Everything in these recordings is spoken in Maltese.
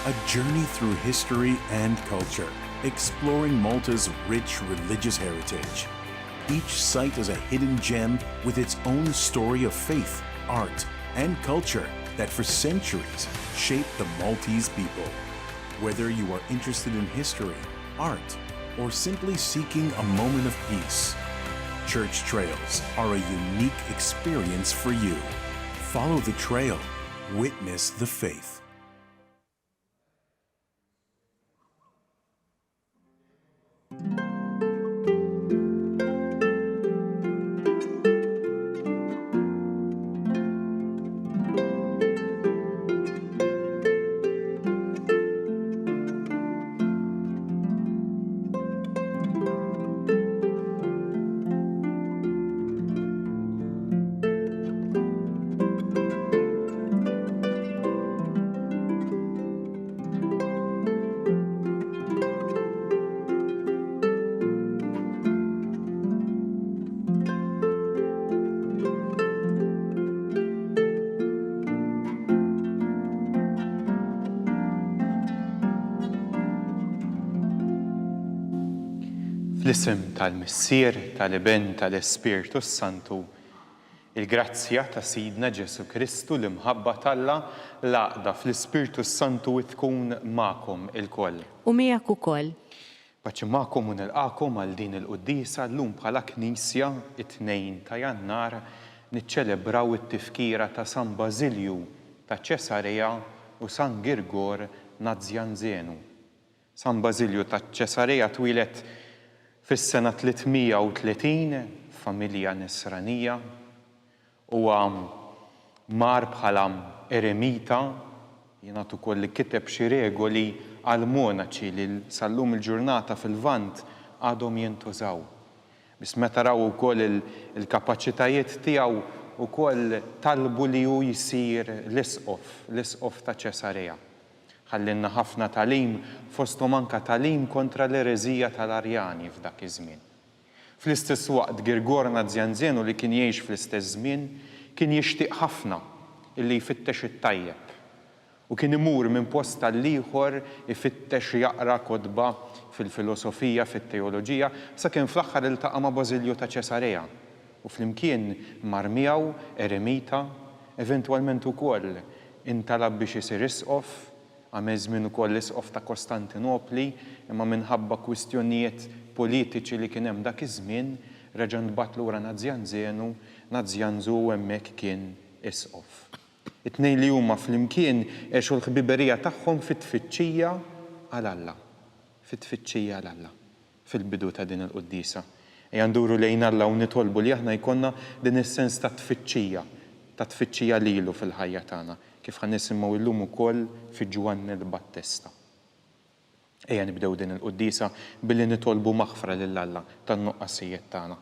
A journey through history and culture, exploring Malta's rich religious heritage. Each site is a hidden gem with its own story of faith, art, and culture that for centuries shaped the Maltese people. Whether you are interested in history, art, or simply seeking a moment of peace, Church Trails are a unique experience for you. Follow the trail, witness the faith. Fl-isem tal-Missier, tal-Iben, tal-Ispirtu s-Santu, Il-grazzja ta' Sidna Ġesù Kristu, l-imħabba t'Alla, l-għaqda fl-Ispirtu s-Santu tkun magħkom ilkoll. U miegħek ukoll. Paċi magħkom u nilqagħkom għal din il-quddiesa. Llum bħala Knisja, it-Tnejn ta' Jannar, niċċelebraw it-tifkira ta' San Bażilju ta' Ċesarea u San Girgor Nazjanzenu. San Bażilju ta' Ċesarea twieled fis-sena 330 f'familja Nisranija. Huwa mar bħala eremita, jingħad ukoll li kiteb xi regoli għall-monaċi li sal-lum il-ġurnata fil-Lvant għadhom jintużaw. Biss meta raw ukoll il-kapaċitajiet tiegħu wkoll talbu li hu jsir l-isqof, l-isqof ta' Ċesarea. Ħallielna ħafna tagħlim, fosthom anke tagħlim kontra l-ereżija tal-Arjani f'dak iż-żmien. Fl-istess waqt Girgor Nazjanzenu li kien jgħix fl-istess żmien kien jixtieq ħafna illi jfittex it-tajjeb u kien imur minn post għall-ieħor ifittex jaqra kotba fil-filosofija, fit-teoloġija, sakemm fl-aħħar iltaqa' ma' Bażilju ta' Ċesarea u flimkien mar miegħu eremita, eventwalment ukoll Intalab biex isir isqof, għamel żmien ukoll isqof ta' Kostantinopli, imma minħabba kwistjonijiet politiċi li kien hemm dak iż-żmien, reġa' ntbagħat lura Nazjanzenu, Nazjanzu u hemmhekk kien isqof. It-tnejn li huma flimkien għexu l-ħbiberija tagħhom fit-tfittxija għal Alla. Fit-tfittxija għal Alla. Fil-bidu ta' din il-quddiesa, ejja nduru lejn Alla u nitolbu li aħna jkollna din is-sens ta' tfittxija, ta' tfittxija lilu fil-ħajja tagħna, kif ħa nisimgħu llum ukoll fi Ġwanni l-Battista. Ejja nibdew din il-quddiesa billi nitolbu maħfra lil Alla tan-nuqqasijiet tagħna.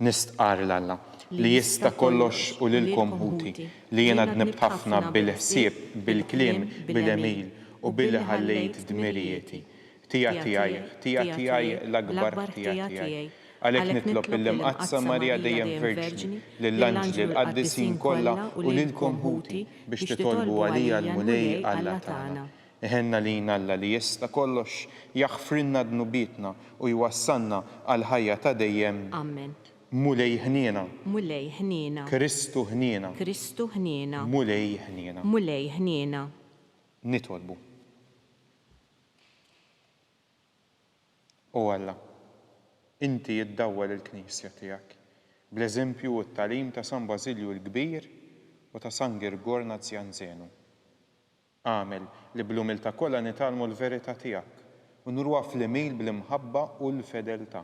Nistqarr 'l Alla, li jista' kollox u lilkom ħuti, li jiena dnibt ħafna bil-ħsieb, bil-kliem, bil-għemil, u billi ħallejt dmirijieti. Ħtija tiegħi, ħtija tiegħi, l-akbar ħtija tiegħi. Għalhekk nitlob lill-Imqaddsa Marija dejjem Verġni, lill-anġli, l-qaddisin kollha u lilkom ħuti, biex titolbu għalija l-Mulej Alla tagħna. Iħenn għalina Alla li jista' kollox, jaħfrilna dnubietna u jwassalna għall-ħajja ta' dejjem. Amen. Mulej ħniena. Mulej ħniena. Kristu ħniena. Kristu ħniena. Mulej ħniena. Mulej ħniena. Nitolbu. O Alla, inti iddawwal il-Knisja tiegħek bl-eżempju u t-tagħlim ta' San Bażilju l-Kbir u ta' San Girgor Nazjanzenu. Agħmel li bl-umiltà kollha nitgħallmu l-verità tiegħek u nuruha fl-għemil bl-imħabba u l-fedeltà.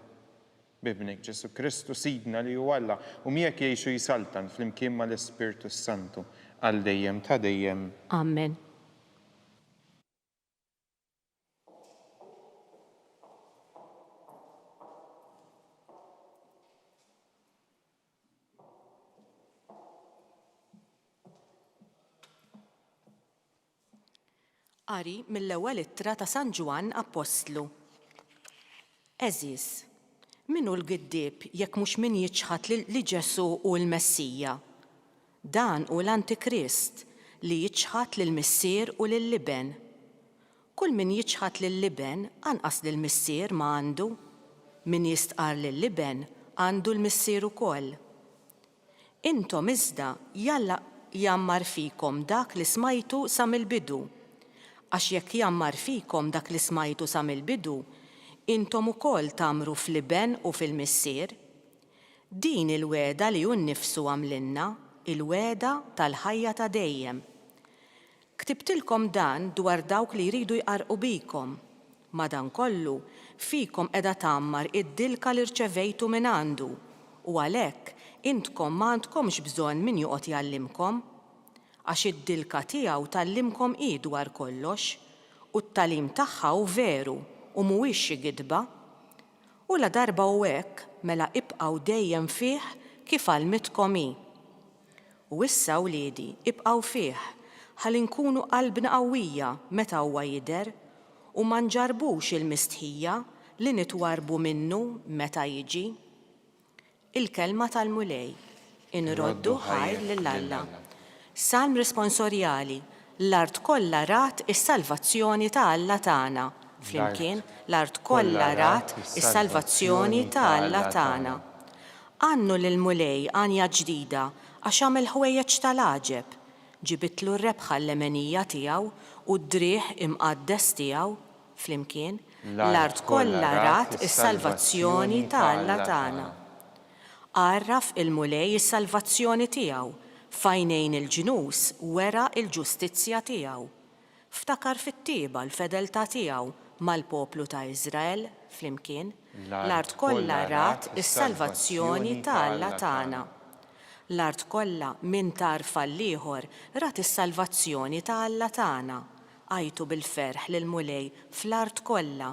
B'Ibnek Ġesù Kristu, Sidna li hu Alla, u miegħek jgħix u jsaltan flimkien mal-Ispirtu s-Santu, għal dejjem ta' dejjem. Amen. Qari mill-ewwel ittra ta' San Ġwann Appostlu. Għeżież, min hu l-giddieb jekk mhux min jiċħad li Ġesù hu l-Messija? Dan hu l-Antikrist li jiċħad lill-Missier u lill-Iben. Kull min jiċħad lill-Iben anqas lill-Missier ma għandu. Min jistqarr lill-Iben għandu l-Missier ukoll. Intom iżda jalla jgħammar fikom dak li smajtu sa mill-bidu. Għax jekk jgħammar fikom dak li smajtu sa mill-bidu, intom ukoll tgħammru fl-Iben u fil-Missier. Din hi l-wegħda li hu nnifsu għamlilna, il-wegħda tal-ħajja ta' dejjem. Ktibtilkom dan dwar dawk li jridu jqarrqu bikom. Madankollu, fikom qiegħda tgħammar id-dilka li rċevejtu mingħandu, u għalhekk intkom ma għandkomx bżonn min joqgħod jgħallimkom. Għax id-dilka tiegħu tgħallimkom hi dwar kollox, u t-tagħlim tagħha hu veru u mhuwiex xi gidba. U ladarba hu hekk, mela ibqgħu dejjem fih kif għallmitkom hi. U issa, wliedi, ibqgħu fih, ħalli nkunu qalbna qawwija meta huwa jidher, u ma nġarrbux il-mistħija li nitwarrbu minnu meta jiġi. Il-Kelma tal-Mulej. Inroddu ħajr lil Alla. Salm Responsorjali, L-art kollha rat is-salvazzjoni ta' Alla tagħna. Flimkien, L-art kollha rat is-salvazzjoni ta' Alla tagħna. Għannu lill-Mulej għanja ġdida, għax għamel ħwejjeġ tal-għaġeb. Ġibitlu r-rebħa l-lemenija tiegħu u d-driegħ imqaddes tiegħu. Flimkien, L-art kollha rat is-salvazzjoni ta' Alla tagħna. Għarraf il-Mulej is-salvazzjoni tiegħu, f'għajnejn il-ġnus wera l-ġustizzja tiegħu. Ftakar fit-tjieba l-fedeltà tiegħu mal-poplu ta' Iżrael, flimkien, l-art kollha rat is-salvazzjoni ta' Alla tagħna. L-art kollha, minn tarf għall-ieħor, rat is-salvazzjoni ta' Alla tagħna. Għajtu bil-ferħ lill-Mulej fl-art kollha,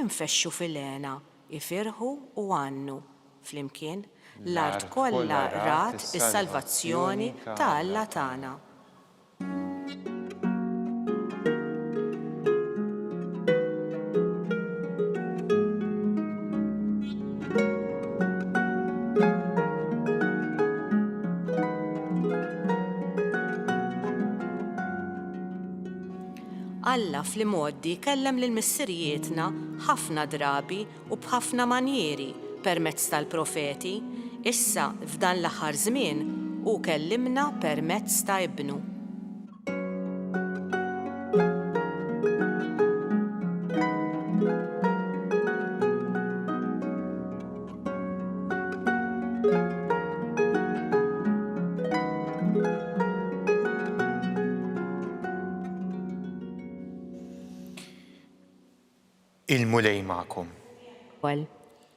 infexxu fil-hena, ifirħu u għannu. Flimkien, l-art kollha rat is-salvazzjoni ta' Alla tagħna. Alla fl-imgħoddi kellem lil missirijietna ħafna drabi u b'ħafna manjieri permezz tal-profeti, issa f'dan l-aħħar żmien hu kellimna permezz ta' Ibnu. Il-Mulej magħkom.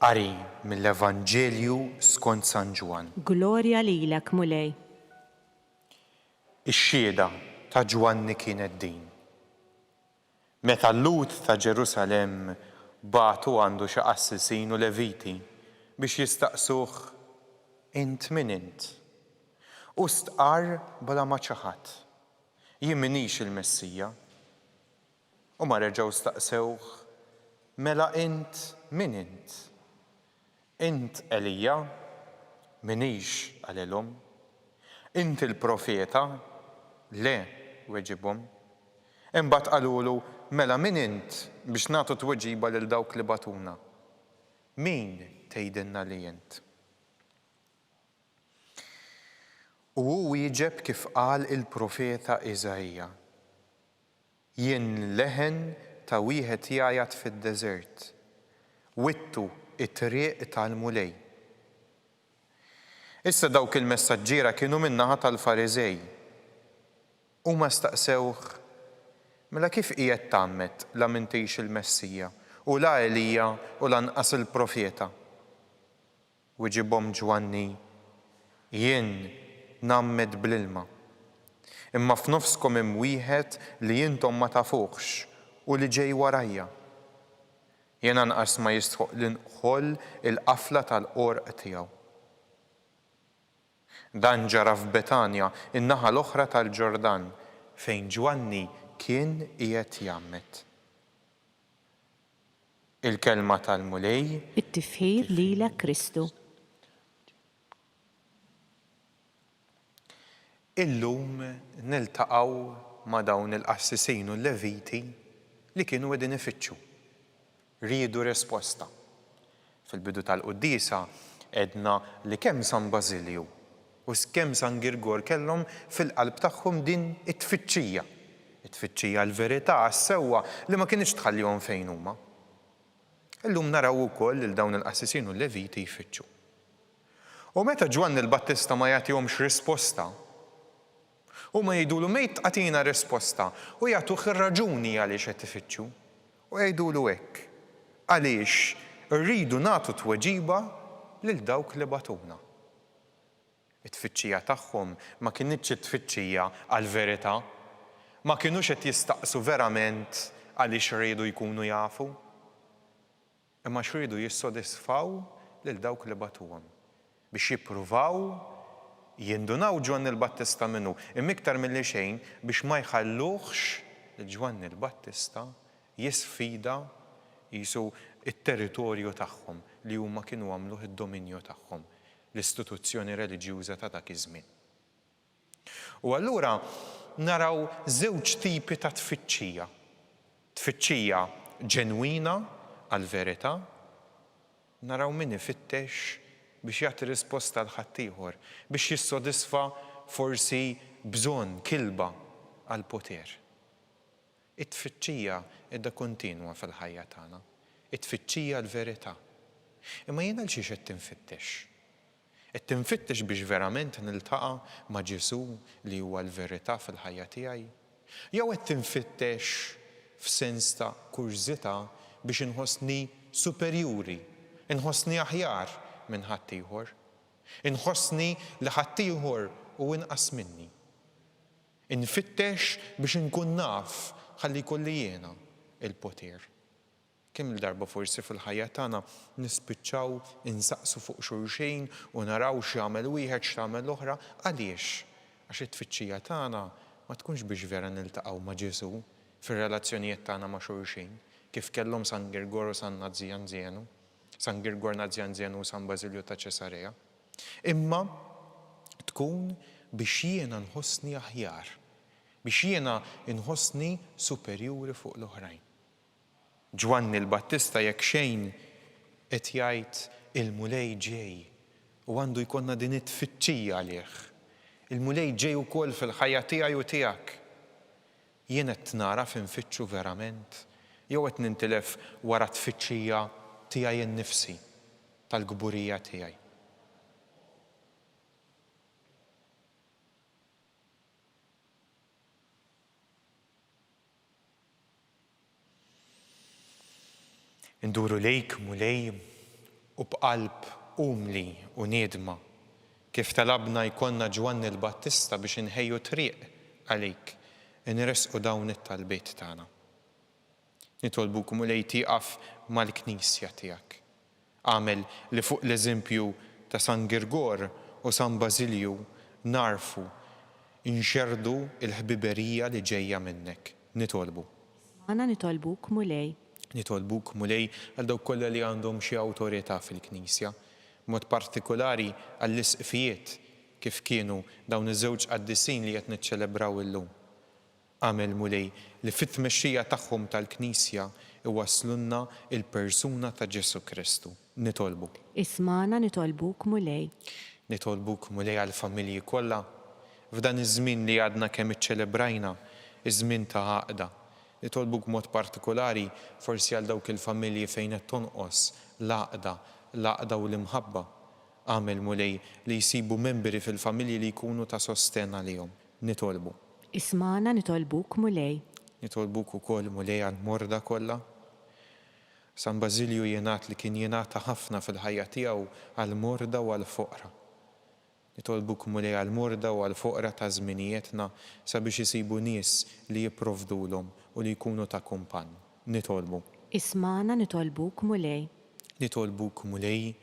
Qari mill-Evanġelju skont San Ġwann. Glorja lilek, Mulej. Ix-xhieda ta' Ġwanni kienet din. Meta l-Lhud ta' Ġerusalemm bagħtu għandu xi qassisin u Leviti biex jistaqsuh, Int min int? Hu stqarr bla ma ċaħad, Jien m'iniex il-Messija. Huma reġgħu staqsewh, Mela int min int? Int Elija? M'iniex, qalilhom. Int il-Profeta? Le, weġibhom. Imbagħad qalulu, Mela min int biex nagħtu tweġiba lil dawk li bagħtuna? Min tgħidilna li int? U hu wieġeb kif qal il-profeta Iżaija, Jien leħen ta' wieħed jgħajjat fid-deżert, Wittu t-triq tal-Mulej. Issa dawk il-messaġġiera kienu min-naħa tal-Fariżej. Huma staqsewh, Mela kif qiegħed tgħammed la m'intix il-Messija, u la Elija u lanqas il-Profeta? Wiġibhom Ġwanni, Jien ngħammed bl-ilma. Imma f'nofskom hemm wieħed li intom ma tafuhx u li ġej warajja. Jien anqas ma jistħoqqli nħoll il-qafla tal-qorq tiegħu. Dan ġara f'Betanja, in-naħa l-oħra tal-Ġordan, fejn Ġwanni kien qiegħed jgħammed. Il-Kelma tal-Mulej. It-tifħir lilek Kristu. Illum niltaqgħu ma' dawn il-qassisin u l-Leviti. li kienu qegħdin ifittxu. Riedu risposta. Fil-bidu tal-quddiesa għedna li kemm San Bażilju u kemm San Girgor kellhom fil-qalb tagħhom din it-tfittxija, it-tfittxija għall-verità, għas-sewwa li ma kinitx tħallihom fejn huma. Illum naraw ukoll lil dawn il-qassisin u l-Leviti jfittxu. U meta Ġwanni l-Battista ma jagħtihomx risposta, huma jgħidulu mejt agħtina risposta u jagħtuh ir-raġuni għaliex qed ifittxu. U jgħidulu hekk, Għaliex irridu nagħtu tweġiba lil dawk li bagħtuna. It-tfittxija tagħhom ma kinitx it-tfittxija għall-verità. Ma kinux qed jistaqsu verament għaliex riedu jkunu jafu. Imma għax riedu jissodisfaw lil dawk li bagħtuhom, biex jippruvaw jindunaw Ġwanni l-Battista min hu, imma iktar milli xejn biex ma jħalluhx lil Ġwanni l-Battista jisfida qisu t-territorju tagħhom li huma kienu għamluh id-dominju tagħhom, l-istituzzjoni reliġjuża ta' dak iż-żmien. U allura naraw żewġ tipi ta' tfittxija. Tfittxija ġenwina għall-verità, naraw min ifittex biex jagħti risposta għal ħaddieħor, biex jissodisfa forsi bżonn, kilba għall-poter. It-tfittxija qiegħda kontinwa fil-ħajja tagħna, it-tfittxija għall-verità. Imma jien għal xiex qed tinfittex? Qed tinfittex biex verament niltaqa' ma' Ġesù li huwa l-verità fil-ħajja tiegħi? Jew qed tinfittex f'sens ta' kurżità biex inħossni superjuri, inħossni aħjar minn ħaddieħor, inħossni li ħaddieħor hu inqas minni? Infittex biex inkun naf ħalli jkolli jiena l-poter. Kemm-il darba forsi fil-ħajja tagħna nispiċċaw insaqsu fuq xulxin u naraw x'jagħmel wieħed, x'tagħmel l-oħra. Għaliex? Għax it-tfittxija tagħna ma tkunx biex vera niltaqgħu ma' Ġesù fir-relazzjonijiet tagħna ma' xulxin, kif kellhom San Girgor u San Nazianzenu, San Girgor Nazianzenu u San Bażilju ta' Ċesarea. Imma tkun biex jiena nħossni aħjar, biex jiena nħossni superjuri fuq l-oħrajn. Ġwanni l-Battista jekk xejn qed jgħid il-Mulej ġej u għandu jkollna din it-tfittxija għalih. Il-Mulej ġej ukoll fil-ħajja tiegħi u tiegħek. Jien qed nagħraf infittxu verament jew qed nintilef wara t-tfittxija tiegħi nnifsi, tal-kburija tiegħi? Induru lejk, Mulej, u b'qalb umli u niedma, kif talabna jkollna Ġwanni l-Battista biex inħejju triq għalik, inressqu dawn it-talbiet tagħna. Nitolbuk, Mulej, tieqaf mal-Knisja tiegħek. Agħmel li fuq l-eżempju ta' San Girgor u San Bażilju nagħrfu nxerrdu l-ħbiberija li ġejja minnek. Nitolbu. Ismagħna nitolbuk, Mulej. Nitolbuk, Mulej, għal dawk kollha li għandhom xi awtorità fil-Knisja, b'mod partikulari għall-isqfijiet, kif kienu dawn iż-żewġ qaddisin li qed niċċelebraw illum. Agħmel, Mulej, li fit-tmexxija tagħhom tal-Knisja iwasslulna l-persuna ta' Ġesù Kristu. Nitolbu. Ismagħna nitolbuk, Mulej. Nitolbuk, Mulej, għall-familji kollha, f'dan iż-żmien li għadna kemm iċċelebrajna, iż-żmien ta' għaqda. Nitolbuk b'mod partikulari forsi għal dawk il-familji fejn qed tonqos l-għaqda, l-għaqda u l-imħabba. Agħmel, Mulej, li jsibu membri fil-familji li jkunu ta' sostenn għalihom. Nitolbu. Ismagħna nitolbuk, Mulej. Nitolbuk ukoll, Mulej, għall-morda kollha. San Bażilju jingħad li kien jingħata ħafna fil-ħajja tiegħu għall-morda u għall-foqra. Nitolbuk, Mulej, għall-morda u għall-foqra ta' żminijietna sabiex isibu nies li jipprovdulhom u li jkunu ta' kumpann. Nitolbu. Ismagħna nitolbuk, Mulej. Nitolbuk, Mulej,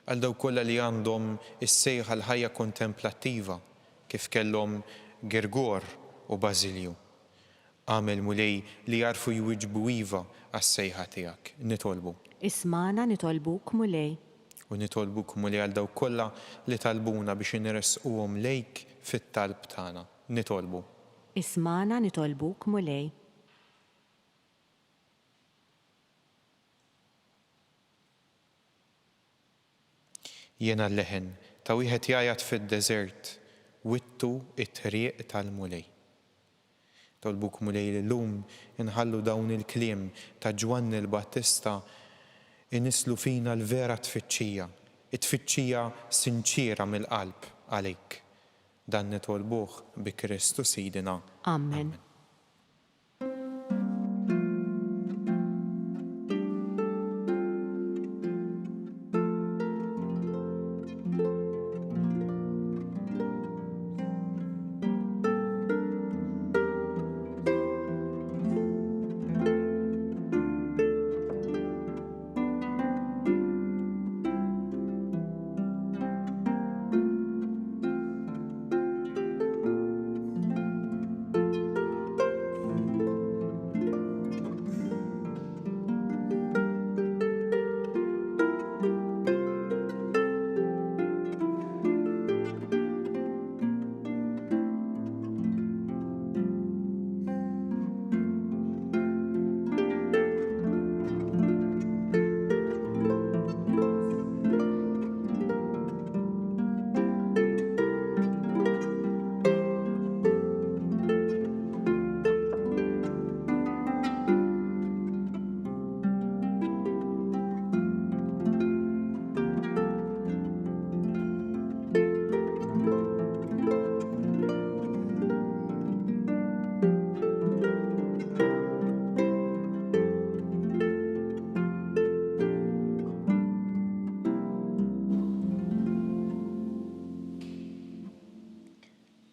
għal dawk kollha li għandhom is-sejħa għall-ħajja kontemplattiva, Kif kellhom Girgor u Bażilju. Agħmel, Mulej, li jagħrfu jwieġbu iva għas-sejħa tiegħek. Nitolbu. Ismagħna nitolbuk, Mulej. U nitolbuk, Mulej, għal dawk kollha li talbuna biex inressquhom lejk fit-talb tagħna. Nitolbu. Ismagħna nitolbuk, Mulej. Jiena l-leħen ta' wieħed jgħajjat fid-deżert, Wittu t-triq tal-Mulej. Nitolbuk Mulej li llum inħallu dawn il-kliem ta' Ġwanni l-Battista inisslu fina l-vera tfittxija, it-tfittxija sinċiera mill-qalb għalik. Dan nitolbuh bi Kristu Sidna. Amen. Amen.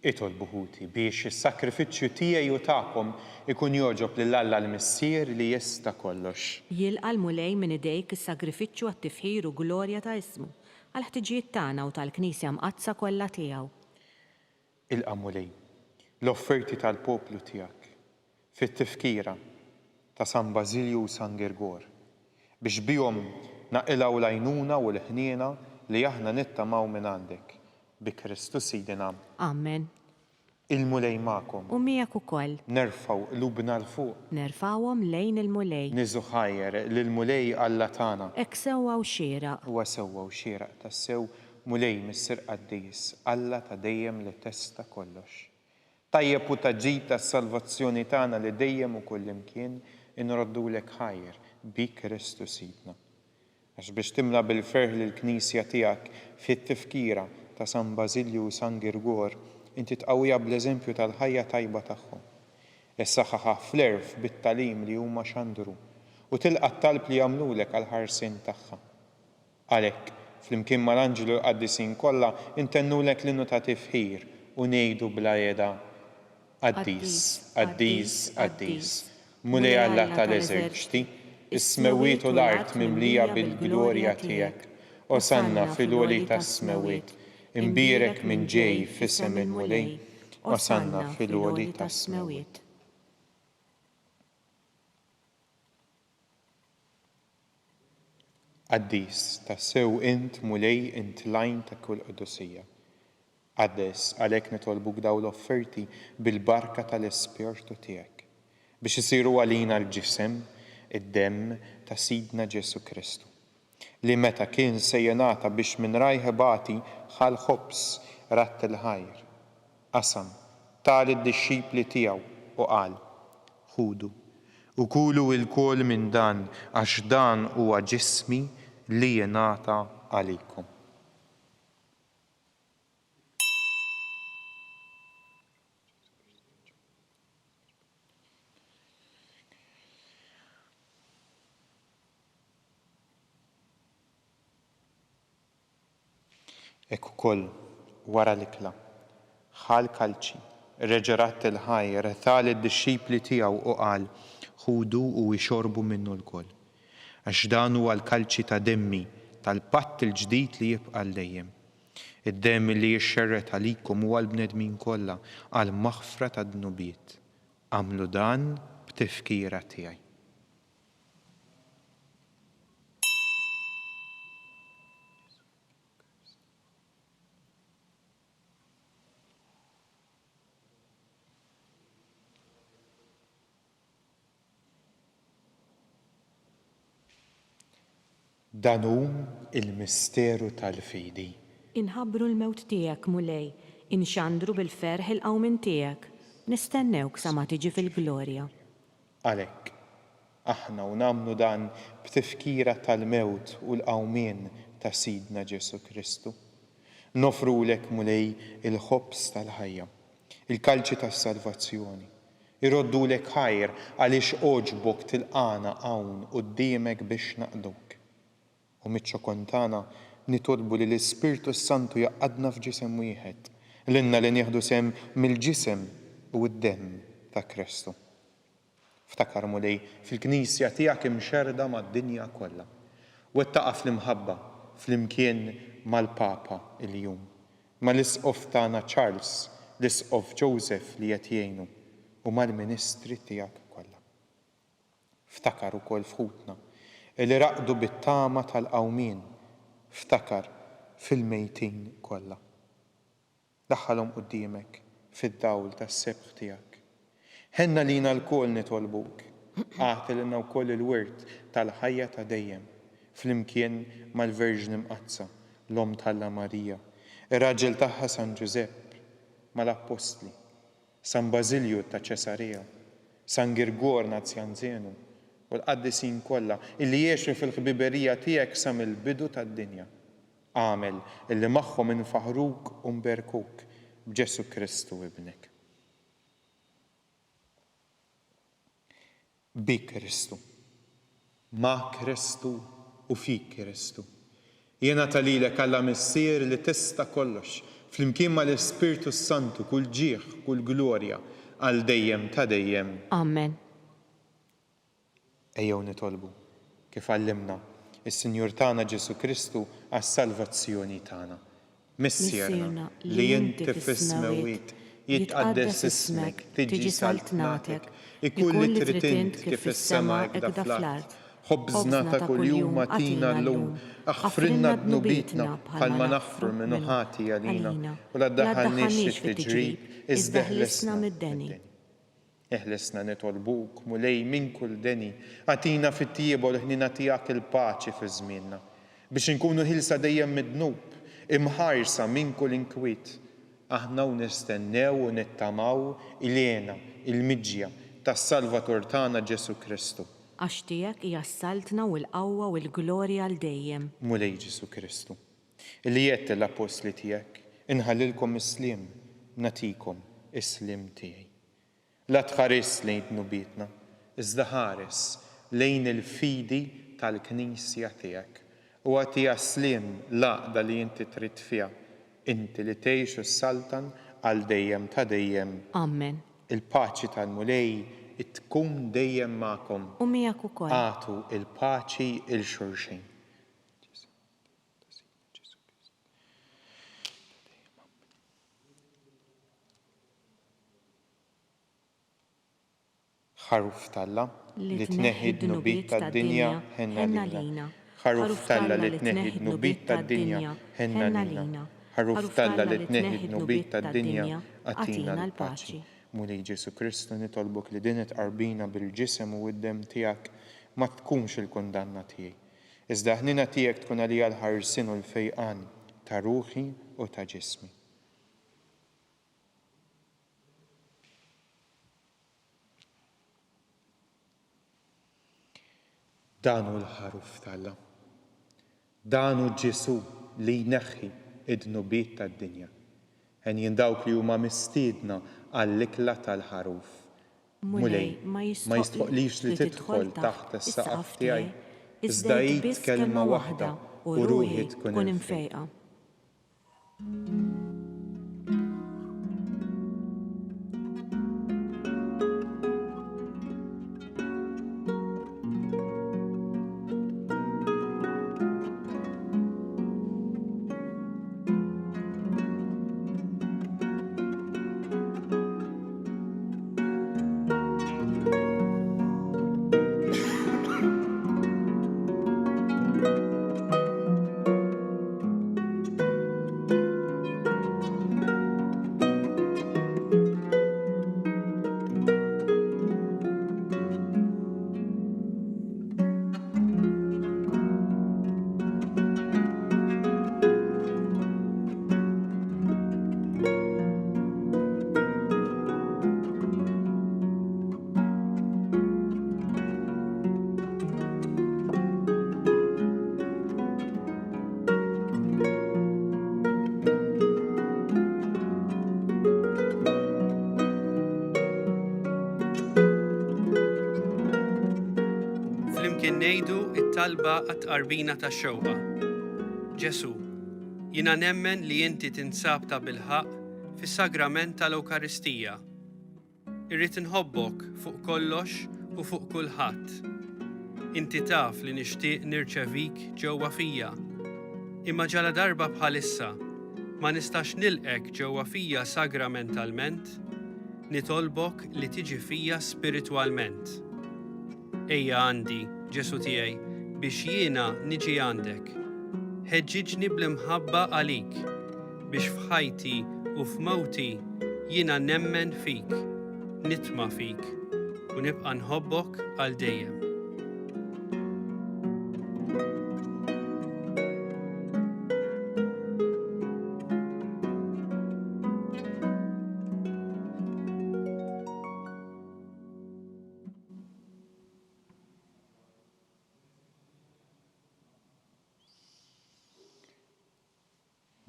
Itolbu ħuti biex is-sagrifiċċju tiegħi u tagħkom ikun jogħġob lil Alla l-Missier li jista' kollox. Jilqa' l-Mulej minn idejk is-sagrifiċċju għat-tifħir u glorja ta' ismu, għall-ħtiġijiet tagħna u tal-Knisja Mqaddsa kollha tiegħu. Ilqa' Mulej, l-offerti tal-poplu tiegħek, fit-tifkira ta' San Bażilju u San Girgor, biex bihom naqilgħu l-għajnuna u l-ħniena li aħna nittamaw mingħandek, bi Kristu Sidna. Amen. Il-Mulej magħkom. U miegħek ukoll. Nerfgħu qlubna 'l fuq. Nerfgħuhom lejn il-Mulej. Niżu ħajr lill-Mulej Alla tagħna. Hekk sewwa u xieraq. Huwa sewwa u xieraq tassew, Mulej Missier Qaddis, Alla ta' dejjem li testa' kollox. Tajjeb u ta' ġid għas-salvazzjoni tagħna li dejjem u kullimkien inroddulek ħajr bi Kristu Sidna. Għax biex timla bil-ferħ lill-Knisja tiegħek fit-tifkira ta' San Bażilju u San Girgor, inti tqawwiha bl-eżempju tal-ħajja tajba tagħhom. Issaħħaħha fl-għerf bit-tagħlim li huma xandru, u tilqa' t-talb li jagħmlulek għall-ħarsien tagħha. Għalhekk, flimkien mal-anġli u l-qaddisin kollha, intennulek l-innu ta' tifħir u ngħidu bla heda, Qaddis, qaddis, qaddis, Mulej Alla tal-eżerċti, is-smewwiet u l-art mimlija bil-glorja tiegħek. Osanna fil-għoli tas-smewwiet. Imbierek min ġej f'isem il-Mulej. Osanna fil-għoli tas-smewwiet. Qaddis, tassew int, Mulej, int l-għajn ta' kull qdusija. Qaddes, għalhekk nitolbuk dawn l-offerti bil-barka tal-Ispirtu tiegħek, biex isiru għalina l-ġisem, id-demm ta' Sidna Ġesù Kristu, li meta kien se jingħata biex minn rajh ibati ħa l-ħobż, radd il-ħajr, qasam, ta lid-dixxipli tiegħu u qal, Ħudu, u kulu ilkoll minn dan, għax dan huwa ġismi li jingħata għalikom. Hekk ukoll, wara l-ikla, ħa l-kalċi, reġa' radd il-ħajr, ta lid-dixxipli tiegħu u qal, Ħudu u ixorbu minnu lkoll. Għax dan huwa l-kalċi ta' demmi, tal-patt il-ġdid li jibqa' għal dejjem. Id-demm li jixxerred għalikom u għall-bnedmin kollha għall-maħfra tad-dnubiet. Agħmlu dan b'tifkira tiegħi. Dan hu l-misteru tal-fidi. Inħabbru l-mewt tiegħek, Mulej, inxandru bil-ferħ il-qawmien tiegħek, nistennewk sa ma tiġi fil-glorja. Għalhekk, aħna u nagħmlu dan b'tifkira tal-mewt u l-qawmien ta' Sidna Ġesù Kristu, noffrulek, Mulej, il-ħobż tal-ħajja, il-kalċi tas-salvazzjoni, Irroddulek ħajr għaliex għoġbok tilqagħna hawn quddiemek biex naqduk. U miċ-ċokon tagħna nitolbu li l-Ispirtu s-Santu jgħaqqadna f'ġisem wieħed, lilna li nieħdu sehem mill-ġisem u d-demm ta' Kristu. Ftakar, Mulej, fil-Knisja tiegħek imxerrda mad-dinja kollha. Wettaqha fl-imħabba flimkien mal-Papa Iljun. Mal-Isqof tagħna Charles, l-Isqof Joseph li qed jgħinu, u mal-ministri tiegħek kollha. Ftakar ukoll f'ħutna li raqdu bit-tama tal-qawmien, ftakar fil-mejtin kollha. Daħħalhom quddiemek fid-dawl tas-sebħ tiegħek. Ħenn għalina lkoll nitolbuk, agħti lilna wkoll il-wirt tal-ħajja ta' dejjem, flimkien mal-Verġni Mqaddsa, l-Omm t'Alla Marija, ir-raġel tagħha San Ġużepp, mal-Appostli, San Bażilju ta' Ċesarea, San Girgor Nazjanzenu, u l-qaddisin kollha illi għexu fil-ħbiberija tiegħek sa mill-bidu tad-dinja. Agħmel illi magħhom infaħħruk u nberkuk b'Ġesù Kristu Ibnek. Bi Kristu. Ma' Kristu u fi Kristu. Jingħata lilek Alla Missier li tista' kollox, flimkien mal-Ispirtu s-Santu kull ġieħ, kull glorja, għal dejjem ta' dejjem. Amen. Ejjew nitolbu, kif għallimna s-Sinjur tagħna Ġesù Kristu għas-salvazzjoni tagħna. Missierna, li inti fis-smewwiet, jitqaddes ismek, tiġi saltnatek, ikun li trid int kif fis-sema hekk fl-art. Ħobżna ta' kuljum agħtina llum, aħfrilna dnubietna bħalma naħfru 'l min hu ħati għalina, u la ddaħħalniex fit-tiġrib, iżda eħlisna mid-deni. Eħlisna nitolbuk, Mulej, minn kull deni. Agħtina fit-tjieba u l-ħniena tiegħek il-paċi fi żmienna, biex inkunu ħielsa dejjem mid-dnub, imħarsa minn kull inkwiet, aħna u nistennew u nittamaw il-hena, il-miġja, tas-Salvatur tagħna Ġesù Kristu. Għax tiegħek hija s-saltna u l-qawwa u l-glorja għal dejjem. Mulej Ġesù Kristu, illi għedt lill-appostli tiegħek, Inħallilkom is-sliem, nagħtikom is-sliem tiegħi. La tħarisx lejn dnubietna, iżda ħares lejn il-fidi tal-Knisja tiegħek, u agħtiha s-sliem, l-għaqda li inti trid fiha, inti li tgħix u ssaltan għal dejjem ta' dejjem. Amen. Il-paċi tal-Mulej tkun dejjem magħkom. U miegħek ukoll. Agħtu l-paċi 'l xulxin. Ħaruf t'Alla, li tneħħi d-dnubiet tad-dinja, ħenn għalina. Ħaruf t'Alla li tneħħi d-dnubiet tad-dinja, ħenn għalina. Ħaruf t'Alla li tneħħi d-dnubiet tad-dinja, agħtina l-paċi. Mulej Ġesù Kristu, nitolbok li din it-tqarbina bil-ġisem u d-demm tiegħek ma tkunx il-kundanna tiegħi, iżda l-ħniena tiegħek tkun għalija l-ħarsien u l-fejqan ta' ruħi u ta' ġismi. Dan hu l-Ħaruf t'Alla. Dan hu Ġesù li jneħħi d-dnubiet tad-dinja. Henjin dawk li huma mistiedna għall-ikla tal-Ħaruf. Mulej, ma jistħoqqlix li tidħol taħt is-saqaf tiegħi, iżda għid kelma waħda u ruħi tkun imfejqa. Flimkien ngħidu t-talba għat-tqarbina tax-xewqa. Ġesù, jiena nemmen li inti tinsab tabilħaqq fis-sagrament tal-Ewkaristija. Irrid inħobbok fuq kollox u fuq kulħadd. Inti taf li nixtieq nirċevik ġewwa fija. Imma ġaladarba bħalissa ma nistax nilqgħek ġewwa fija sagramentalment, nitolbok li tiġi fija spiritwalment. Ejja għandi, Ġesù tiegħi, biex jiena niġi għandek. Ħeġġiġni bl-imħabba għalik, biex f'ħajti u f'mewti jiena nemmen fik, nitma' fik, u nibqa' nħobbok għal dejjem.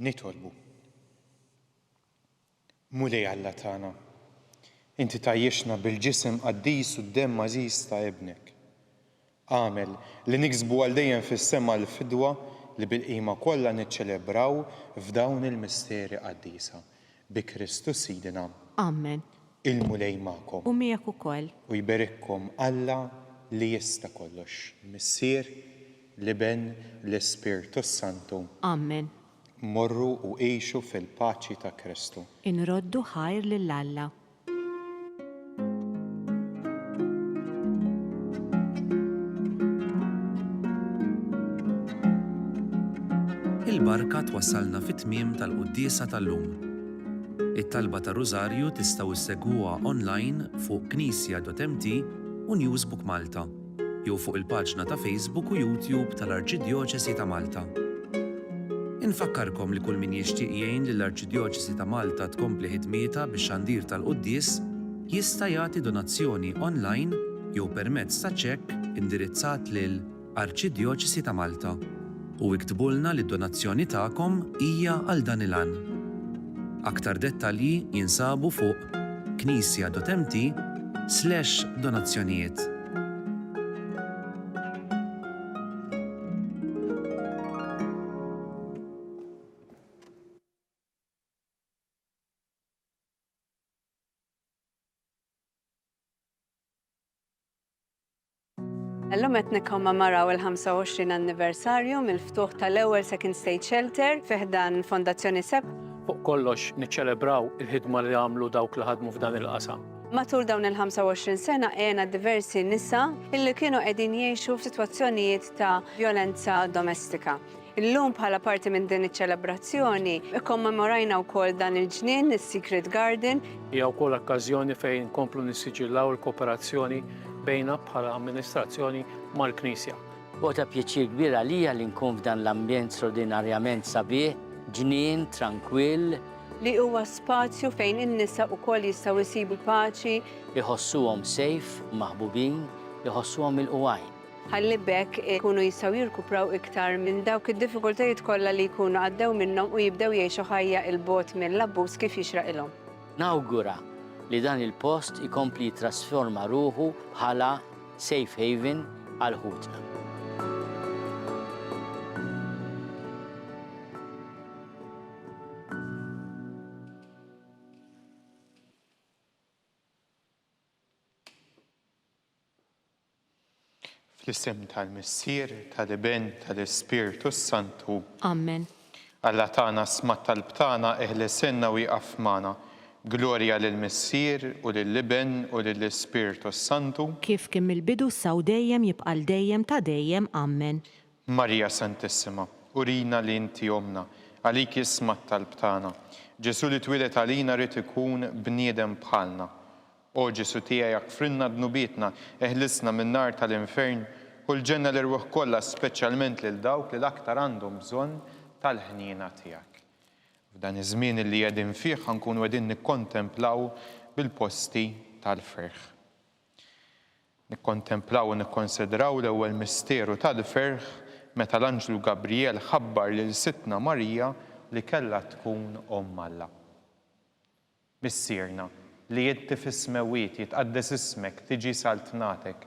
Nitolbu. Mulej Alla tagħna, inti tgħajjixna bil-ġisem qaddis u d-demm għażiż ta' Ibnek. Agħmel li niksbu għal dejjem fis-sema l-fidwa li bil-qima kollha niċċelebraw f'dawn il-misteri qaddisa. Bi Kristu Sidna. Amen. Il-Mulej magħkom. U miegħek ukoll. U jberikkom Alla li jista' kollox, Missier, l-Iben, l-Ispirtu s-Santu. Amen. Morru u għixu fil-paċi ta' Kristu. Inroddu ħajr lil Alla. Il-barka twassalna fit-tmiem tal-quddiesa tal-lum. It-talba tar-Rużarju tistgħu ssegwuha online fuq knisja.mt u Newsbook Malta jew fuq il-paġna ta' Facebook u YouTube tal-Arċidjoċesi ta' Malta. Infakkarkom li kull min jixtieq jgħin lill-Arċidjoċesi ta' Malta tkompli ħidmietha bix-xandir tal-quddies jista' jagħti donazzjoni online jew permezz ta' ċekk indirizzat lil Arċidjoċesi ta' Malta u iktbulna li d-donazzjoni tagħkom hija għal dan il-għan. Aktar dettalji jinsabu fuq knisja.mt slash donazzjonijiet. Illum qed nikkommemoraw il-25 anniversarju mill-ftuħ tal-ewwel Second Stage Shelter fi ħdan Fondazzjoni Seb. Fuq kollox niċċelebraw il-ħidma li għamlu dawk li ħadmu f'dan il-qasam. Matul dawn il-25 sena għena diversi nisa illi kienu qegħdin jgħixu f'sitwazzjonijiet ta' vjolenza domestika. Illum bħala parti minn din iċ-ċelebrazzjoni ikkommemorajna wkoll dan il-ġnien, is-Secret Garden. Hija wkoll okkażjoni fejn inkomplu nissiġillaw il-kooperazzjoni bejna bħala amministrazzjoni mal-Knisja. Huwa ta' pjaċir kbir għalija li nkun f'dan l-ambjent straordinarjament sabiħ, ġnien trankwill. Li huwa spazju fejn in-nisa wkoll jistgħu jsibu l-paċi. Iħossuhom safe, maħbubin, iħossuhom milqugħin. ħalli b'hekk ikunu jistgħu jirkupraw iktar minn dawk id-diffikultajiet kollha li jkunu għaddew minnhom u jibdew jgħixu ħajja 'l bogħod mill-abbuż kif jixraqilhom. Nawgura li dan il-post ikompli jittrasforma ruħu bħala safe haven għal ħutna. Fl-isem tal-Missier, tal-Iben, tal-Ispirtu s-Santu. Amen. Alla tagħna sma' t-talb tagħna, eħlesilna u ieqaf magħna. Glorja lill-Missier, u lill-Iben, u lill-Ispirtu s-Santu. Kif kien mill-bidu issa u dejjem jibqa' għal dejjem ta' dejjem. Amen. Marija Santissima, urina li inti Ommna, għalik jisma' t-talb tagħna. Ġesù li twieled għalina ried ikun bniedem bħalna. O Ġesù tiegħi aghfrilna dnubietna, eħlisna min-nar tal-infern, ħu l-ġenna l-erwieħ kollha speċjalment lil dawk li l-aktar għandhom bżonn tal-ħniena tiegħek. F'dan iż-żmien li qegħdin fih ħa nkunu qegħdin nikkontemplaw bil-posti tal-ferħ. Nikkontemplaw u nikkonsidraw l-ewwel misteru tal-ferħ meta l-anġlu Gabrijel ħabbar lil Sidtna Marija li kellha tkun Omm Alla. Missierna, li inti fis-smewwiet, jitqaddes ismek, tiġi saltnatek.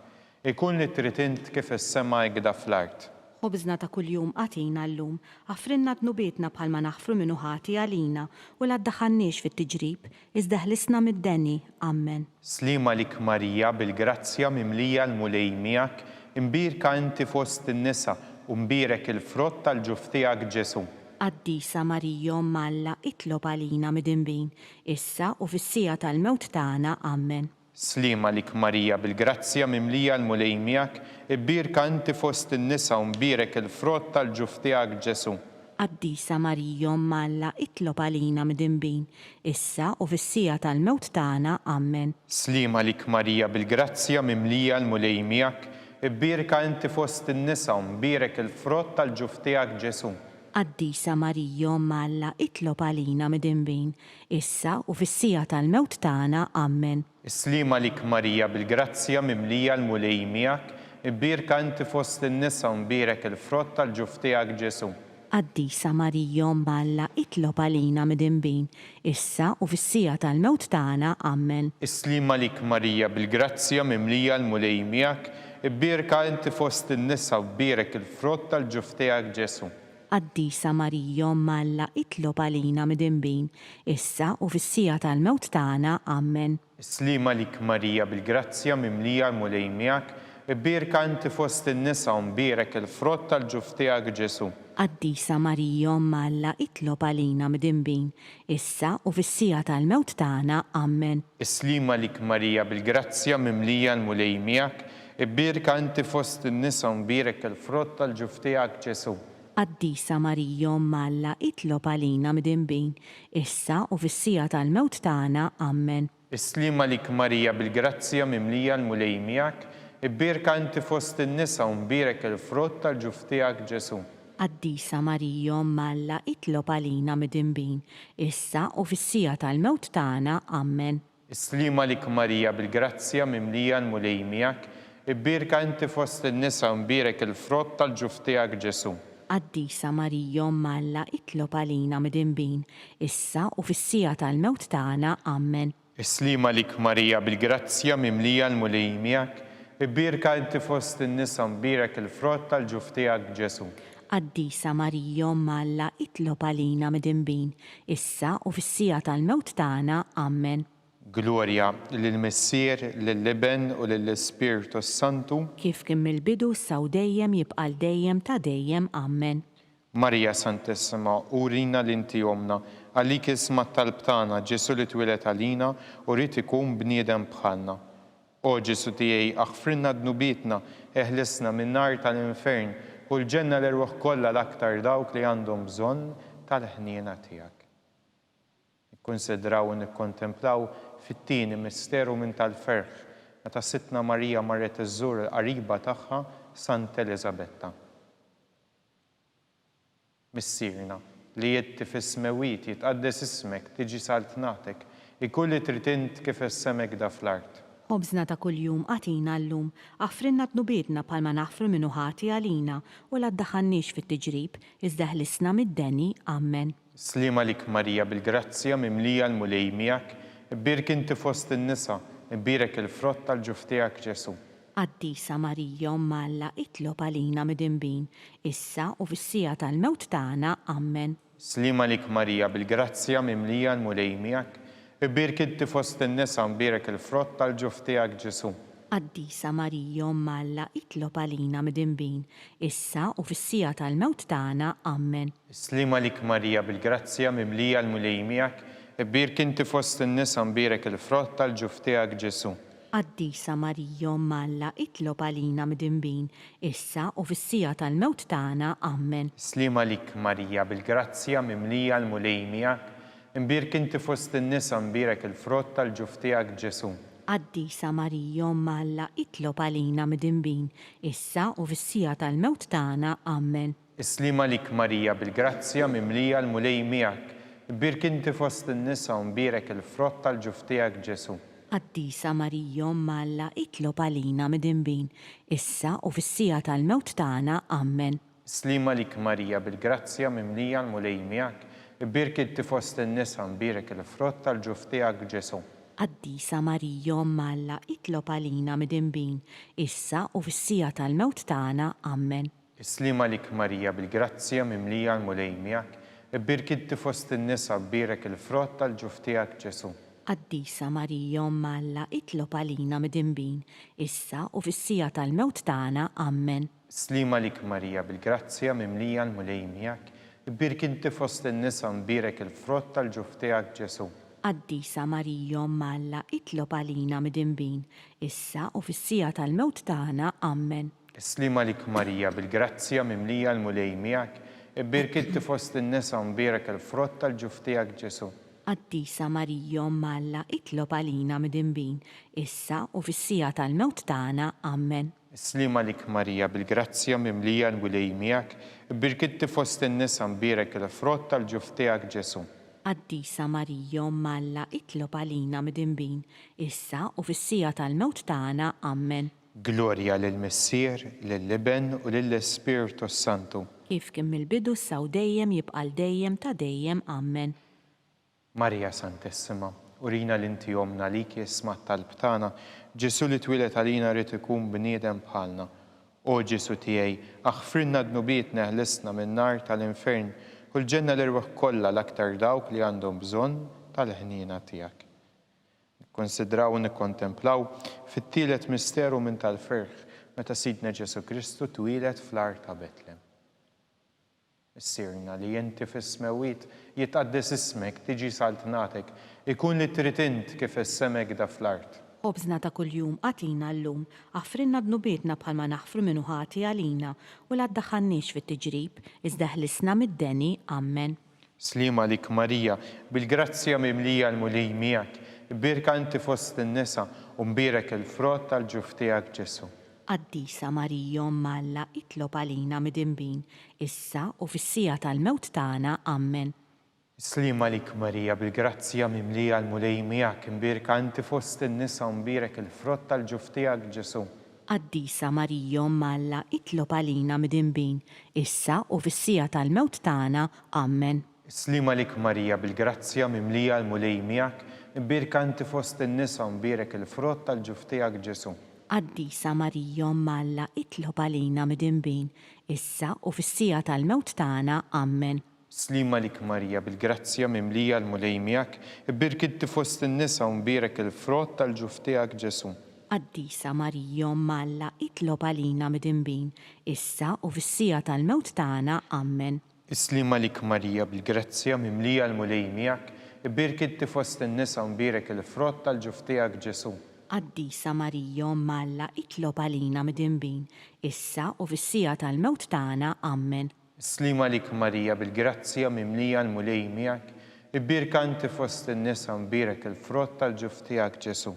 Ikun li trid int kif is-sema hekda fl-art. Ħobżna ta' kuljum agħtina llum. Aħfrilna dnubietna bħalma naħfru min hu ħati għalina, u la ddaħħalniex fit-tiġrib, iżda eħlisna mid-deni. Ammen. Sliem għalik Marija, bil-grazzja mimlija l-Mulej miegħek, imbierka inti fost in-nisa, u mbierek il-frott tal-ġuf tiegħek Ġesù. Qaddisa Marija Omm Alla, itlob għalina midinbin, issa u fis-siegħa tal-mewt tagħna. Ammen. Sliem għalik Marija bil-grazzja mimlija l-Mulej miegħek, ibbierka inti fost in-nisa u mbierek il-frott tal-ġuf tiegħek Ġesù. Qaddisa Marija Omm Alla itlob għalina midinbin, issa u fis-siegħa tal-mewt tagħna. Ammen. Sliem għalik Marija bil-grazzja mimlija l-Mulej miegħek, ibbierka inti fost in-nisa u mbierek il-frott tal-ġuf tiegħek Ġesù. Qaddisa Marija Omm Alla itlob għalina midinbin, issa u fis-siegħa tal-mewt tagħna. Ammen. Is-sliem għalik Marija bil-grazzja mimlija l-Mulej miegħek, ibbierka inti fost in-nisa u mbierek il-frott tal-ġuf tiegħek Ġesù. Qaddisa Marija Omm Alla itlob għalina midinbin, issa u fis-siegħa tal-mewt tagħna. Ammen. Is-sliem għalik Marija bil-grazzja mimlija l-Mulej miegħek, ibbierka inti fost in-nisa u bbierek il-frott tal-ġuf tiegħek Ġesù. Qaddisa Marija Omm Alla itlob għalina midinbin, issa u fis-siegħa tal-mewt tagħna. Ammen. Is-sliem għalik Marija bil-grazzja mimlija l-Mulej miegħek, ibbierka inti fost in-nisa u mbierek il-frott tal-ġuf tiegħek Ġesù. Qaddisa Marija Omm Alla itlob għalina midinbin, issa u fis-siegħa tal-mewt tagħna. Ammen. Is-sliem għalik Marija bil-grazzja mimlija l-Mulej miegħek, Ibbierka inti fost in-nisa u mbierek il-frott tal-ġuf tiegħek Ġesù. Qaddisa Marija Omm Alla itlob għalina midinbin, issa u fis-siegħa tal-mewt tagħna. Ammen. Is-sliem għalik Marija bil-grazzja mimlija l-Mulej miegħek, ibbierka inti fost in-nisa u mbierek il-frott tal-ġuf tiegħek Ġesù. Qaddisa Marija Omm Alla itlob għalina midinbin, issa u fis-siegħa tal-mewt tagħna. Ammen. Is-sliem għalik Marija bil-grazzja mimlija l-Mulej miegħek, ibbierka inti fost in-nisa u mbierek il-frott tal-ġuf tiegħek Ġesù. Qaddisa Marija Omm Alla itlob għalina midinbin, issa u fis-siegħa tal-mewt tagħna. Ammen. Is-sliem għalik Marija bil-grazzja mimlija l-Mulej miegħek, ibbierka inti fost in-nisa u mbierek il-frott tal-ġuf tiegħek Ġesù. Qaddisa Marija Omm Alla itlob għalina midinbin, issa u fis-siegħa tal-mewt tagħna. Ammen. Glorja lill-Missier, lill-Iben u lill-Ispirtu s-Santu. Kif kien mill-bidu issa u dejjem jibqa' għal dejjem ta' dejjem. Ammen. Marija Santissima, urina li inti Ommna. Għalik isma' t-talb tagħna, Ġesù li twieled għalina u ried ikun bniedem bħalna. O Ġesù tiegħi, aħfrilna dnubietna, eħlisna min-nar tal-infern, ħu l-ġenna l-erwieħ kollha l-aktar dawk li għandhom bżonn tal-ħniena tiegħek. Nikkunsidraw u nikkontemplaw fit-tieni misteru minn tal-ferħ, meta Sidtna Marija marret iżżur il-qariba tagħha Santa Eliżabetta. Missierna, li inti fis-smewwiet, jitqaddes ismek, tiġi saltnatek, ikun li trid int kif is-sema hekda fl-art. Ħobżna ta' kuljum agħtina llum. Aħfrilna dnubietna bħalma naħfru min hu ħati għalina, u la ddaħħalniex fit-tiġrib, iżda eħlisna mid-deni. Ammen. Sliem għalik Marija bil-grazzja mimlija l-Mulej miegħek, ibbierk inti fost in-nisa, ibbierek il-frott tal-ġuf tiegħek Ġesù. Qaddisa Marija Omm Alla itlob għalina midinbin, issa u fis-siegħa tal-mewt tagħna. Ammen. Sliem għalik Marija bil-grazzja mimlija l-Mulej miegħek, ibbierk inti fost in-nisa u mbierek il-frott tal-ġuf tiegħek Ġesù. Qaddisa Marija Omm Alla itlob għalina midinbin, issa u fis-siegħa tal-mewt tagħna. Ammen. Sliem għalik Marija bil-grazzja mimlija l-Mulej miegħek, ibbierk inti fost in-nisa u mbierek il-frott tal-ġuf tiegħek Ġesù. Qaddisa Marija Omm Alla itlob għalina midinbin, issa u fis-siegħa tal-mewt tagħna. Ammen. Sliem għalik Marija bil-grazzja mimlija l-Mulej miegħek, imbierk inti fost in-nisa mbierek il-frott tal-ġuf tiegħek Ġesù. Qaddisa Marija Omm Alla itlob għalina midinbin, issa u fis-siegħa tal-mewt tagħna. Ammen. Is-sliem għalik Marija bil-grazzja mimlija l-Mulej miegħek, ibbierk inti fost in-nisa u mbierek il-frott tal-ġuf tiegħek Ġesù. Qaddisa Marija Omm Alla itlob għalina midinbin, issa u fis-siegħa tal-mewt tagħna. Ammen. Is-sliem għalik Marija bil-grazzja mimlija l-Mulej miegħek, ibbierk inti fost in-nisa mbierek il-frott tal-ġuf tiegħek Ġesù. Qaddisa Marija Omm Alla itlob għalina midinbin, issa u fis-siegħa tal-mewt tagħna. Ammen. Is-sliem għalik Marija bil-grazzja mimlija l-Mulej miegħek, ibbierk inti fost in-nisa bierek il-frott tal-ġuf tiegħek Ġesù. Qaddisa Marija Omm Alla itlob għalina midinbin, issa u fis-siegħa tal-mewt tagħna. Ammen. Sliem għalik Marija bil-grazzja mimlija l-Mulej miegħek, ibbierk inti fost in-nisa mbierek il-frott tal-ġuf tiegħek Ġesù. Qaddisa Marija Omm Alla itlob għalina midinbin, issa u fis-siegħa tal-mewt tagħna. Ammen. Sliem għalik Marija bil-grazzja mimlija l-Mulej miegħek, ibbierk inti fost in-nisa mbierek il-frott tal-ġuf tiegħek Ġesù. Qaddisa Marija Omm Alla itlob għalina midinbin, issa u fis-siegħa tal-mewt tagħna. Ammen. Is-sliem għalik Marija bil-grazzja mimlija l-Mulej miegħek, ibbierkitti fost in-nisa mbierek il-frott tal-ġuf tiegħek Ġesù. Qaddisa Marija Omm Alla itlob għalina midinbin, issa u fis-siegħa tal-mewt tagħna. Ammen. Glorja lill-Missier, lill-Iben u lill-Ispirtu s-Santu. Kif kien mill-bidu issa u dejjem jibqa' għal dejjem ta' dejjem. Ammen. Marija Santissima, urina li inti Ommna għalik jisma' t-talb tagħna, Ġesù li twieled għalina ried ikun bniedem bħalna. O Ġesù tiegħi, aħfrilna dnubietna eħlisna min-nar tal-infern u l-ġenna l-erwieħ kollha l-aktar dawk li għandhom bżonn tal-ħniena tiegħek. Nikkunsidraw u nikkontemplaw fit-tielet misteru minn tal-ferħ meta Sidna Ġesù Kristu twieled fl-għar ta' Betlem. Missierna li inti fis-smewwiet, jitqaddes ismek, tiġi saltnatek, ikun li trid int kif fis-sema hekda fl-art. Ħobżna ta' kuljum agħtina llum. Aħfrilna dnubietna bħalma naħfru min hu ħati għalina, u la ddaħħalniex fit-tiġrib, iżda eħlisna mid-deni. Ammen. Sliem għalik Marija, bil-grazzja mimlija l-Mulej miegħek, ibbierka inti fost in-nisa, u mbierek il-frott tal-ġuf tiegħek Ġesù. Qaddisa Marija Omm Alla itlob għalina midinbin, issa u fis-siegħa tal-mewt tagħna. Ammen. Sliem għalik Marija bil-grazzja mimlija l-Mulej miegħek imbierka inti fost in-nisa u mbierek il-frott tal-ġuf tiegħek Ġesù. Qaddisa Marija Omm Alla itlob għalina midinbin, issa u fis-siegħa tal-mewt tagħna. Ammen. Sliem għalik Marija bil-grazzja mimlija l-Mulej miegħek, imbierka inti fost in-nisa u mbierek il-frott tal-ġuf tiegħek Ġesù. Qaddisa Marija Omm Alla itlob għalina midinbin, issa u fis-siegħa tal-mewt tagħna. Ammen. Sliem għalik Marija bil-grazzja mimlija l-Mulej miegħek, ibbierk inti fost in-nisa u mbierek il-frott tal-ġuf tiegħek Ġesù. Qaddisa Marija Omm Alla itlob għalina midinbin, issa u fis-siegħa tal-mewt tagħna. Ammen. Is-sliem għalik Marija bil-grazzja mimlija l-Mulej miegħek, ibbierk inti fost in-nisa u mbierek il-frott tal-ġuf tiegħek Ġesù. Qaddisa Marija Omm Alla itlob għalina midinbin, issa u fis-siegħa tal-mewt tagħna. Ammen. Is-sliem għalik Marija bil-grazzja mimlija l-Mulej miegħek, ibbierka inti fost in-nisa u mbierek il-frott tal-ġuf tiegħek Ġesù.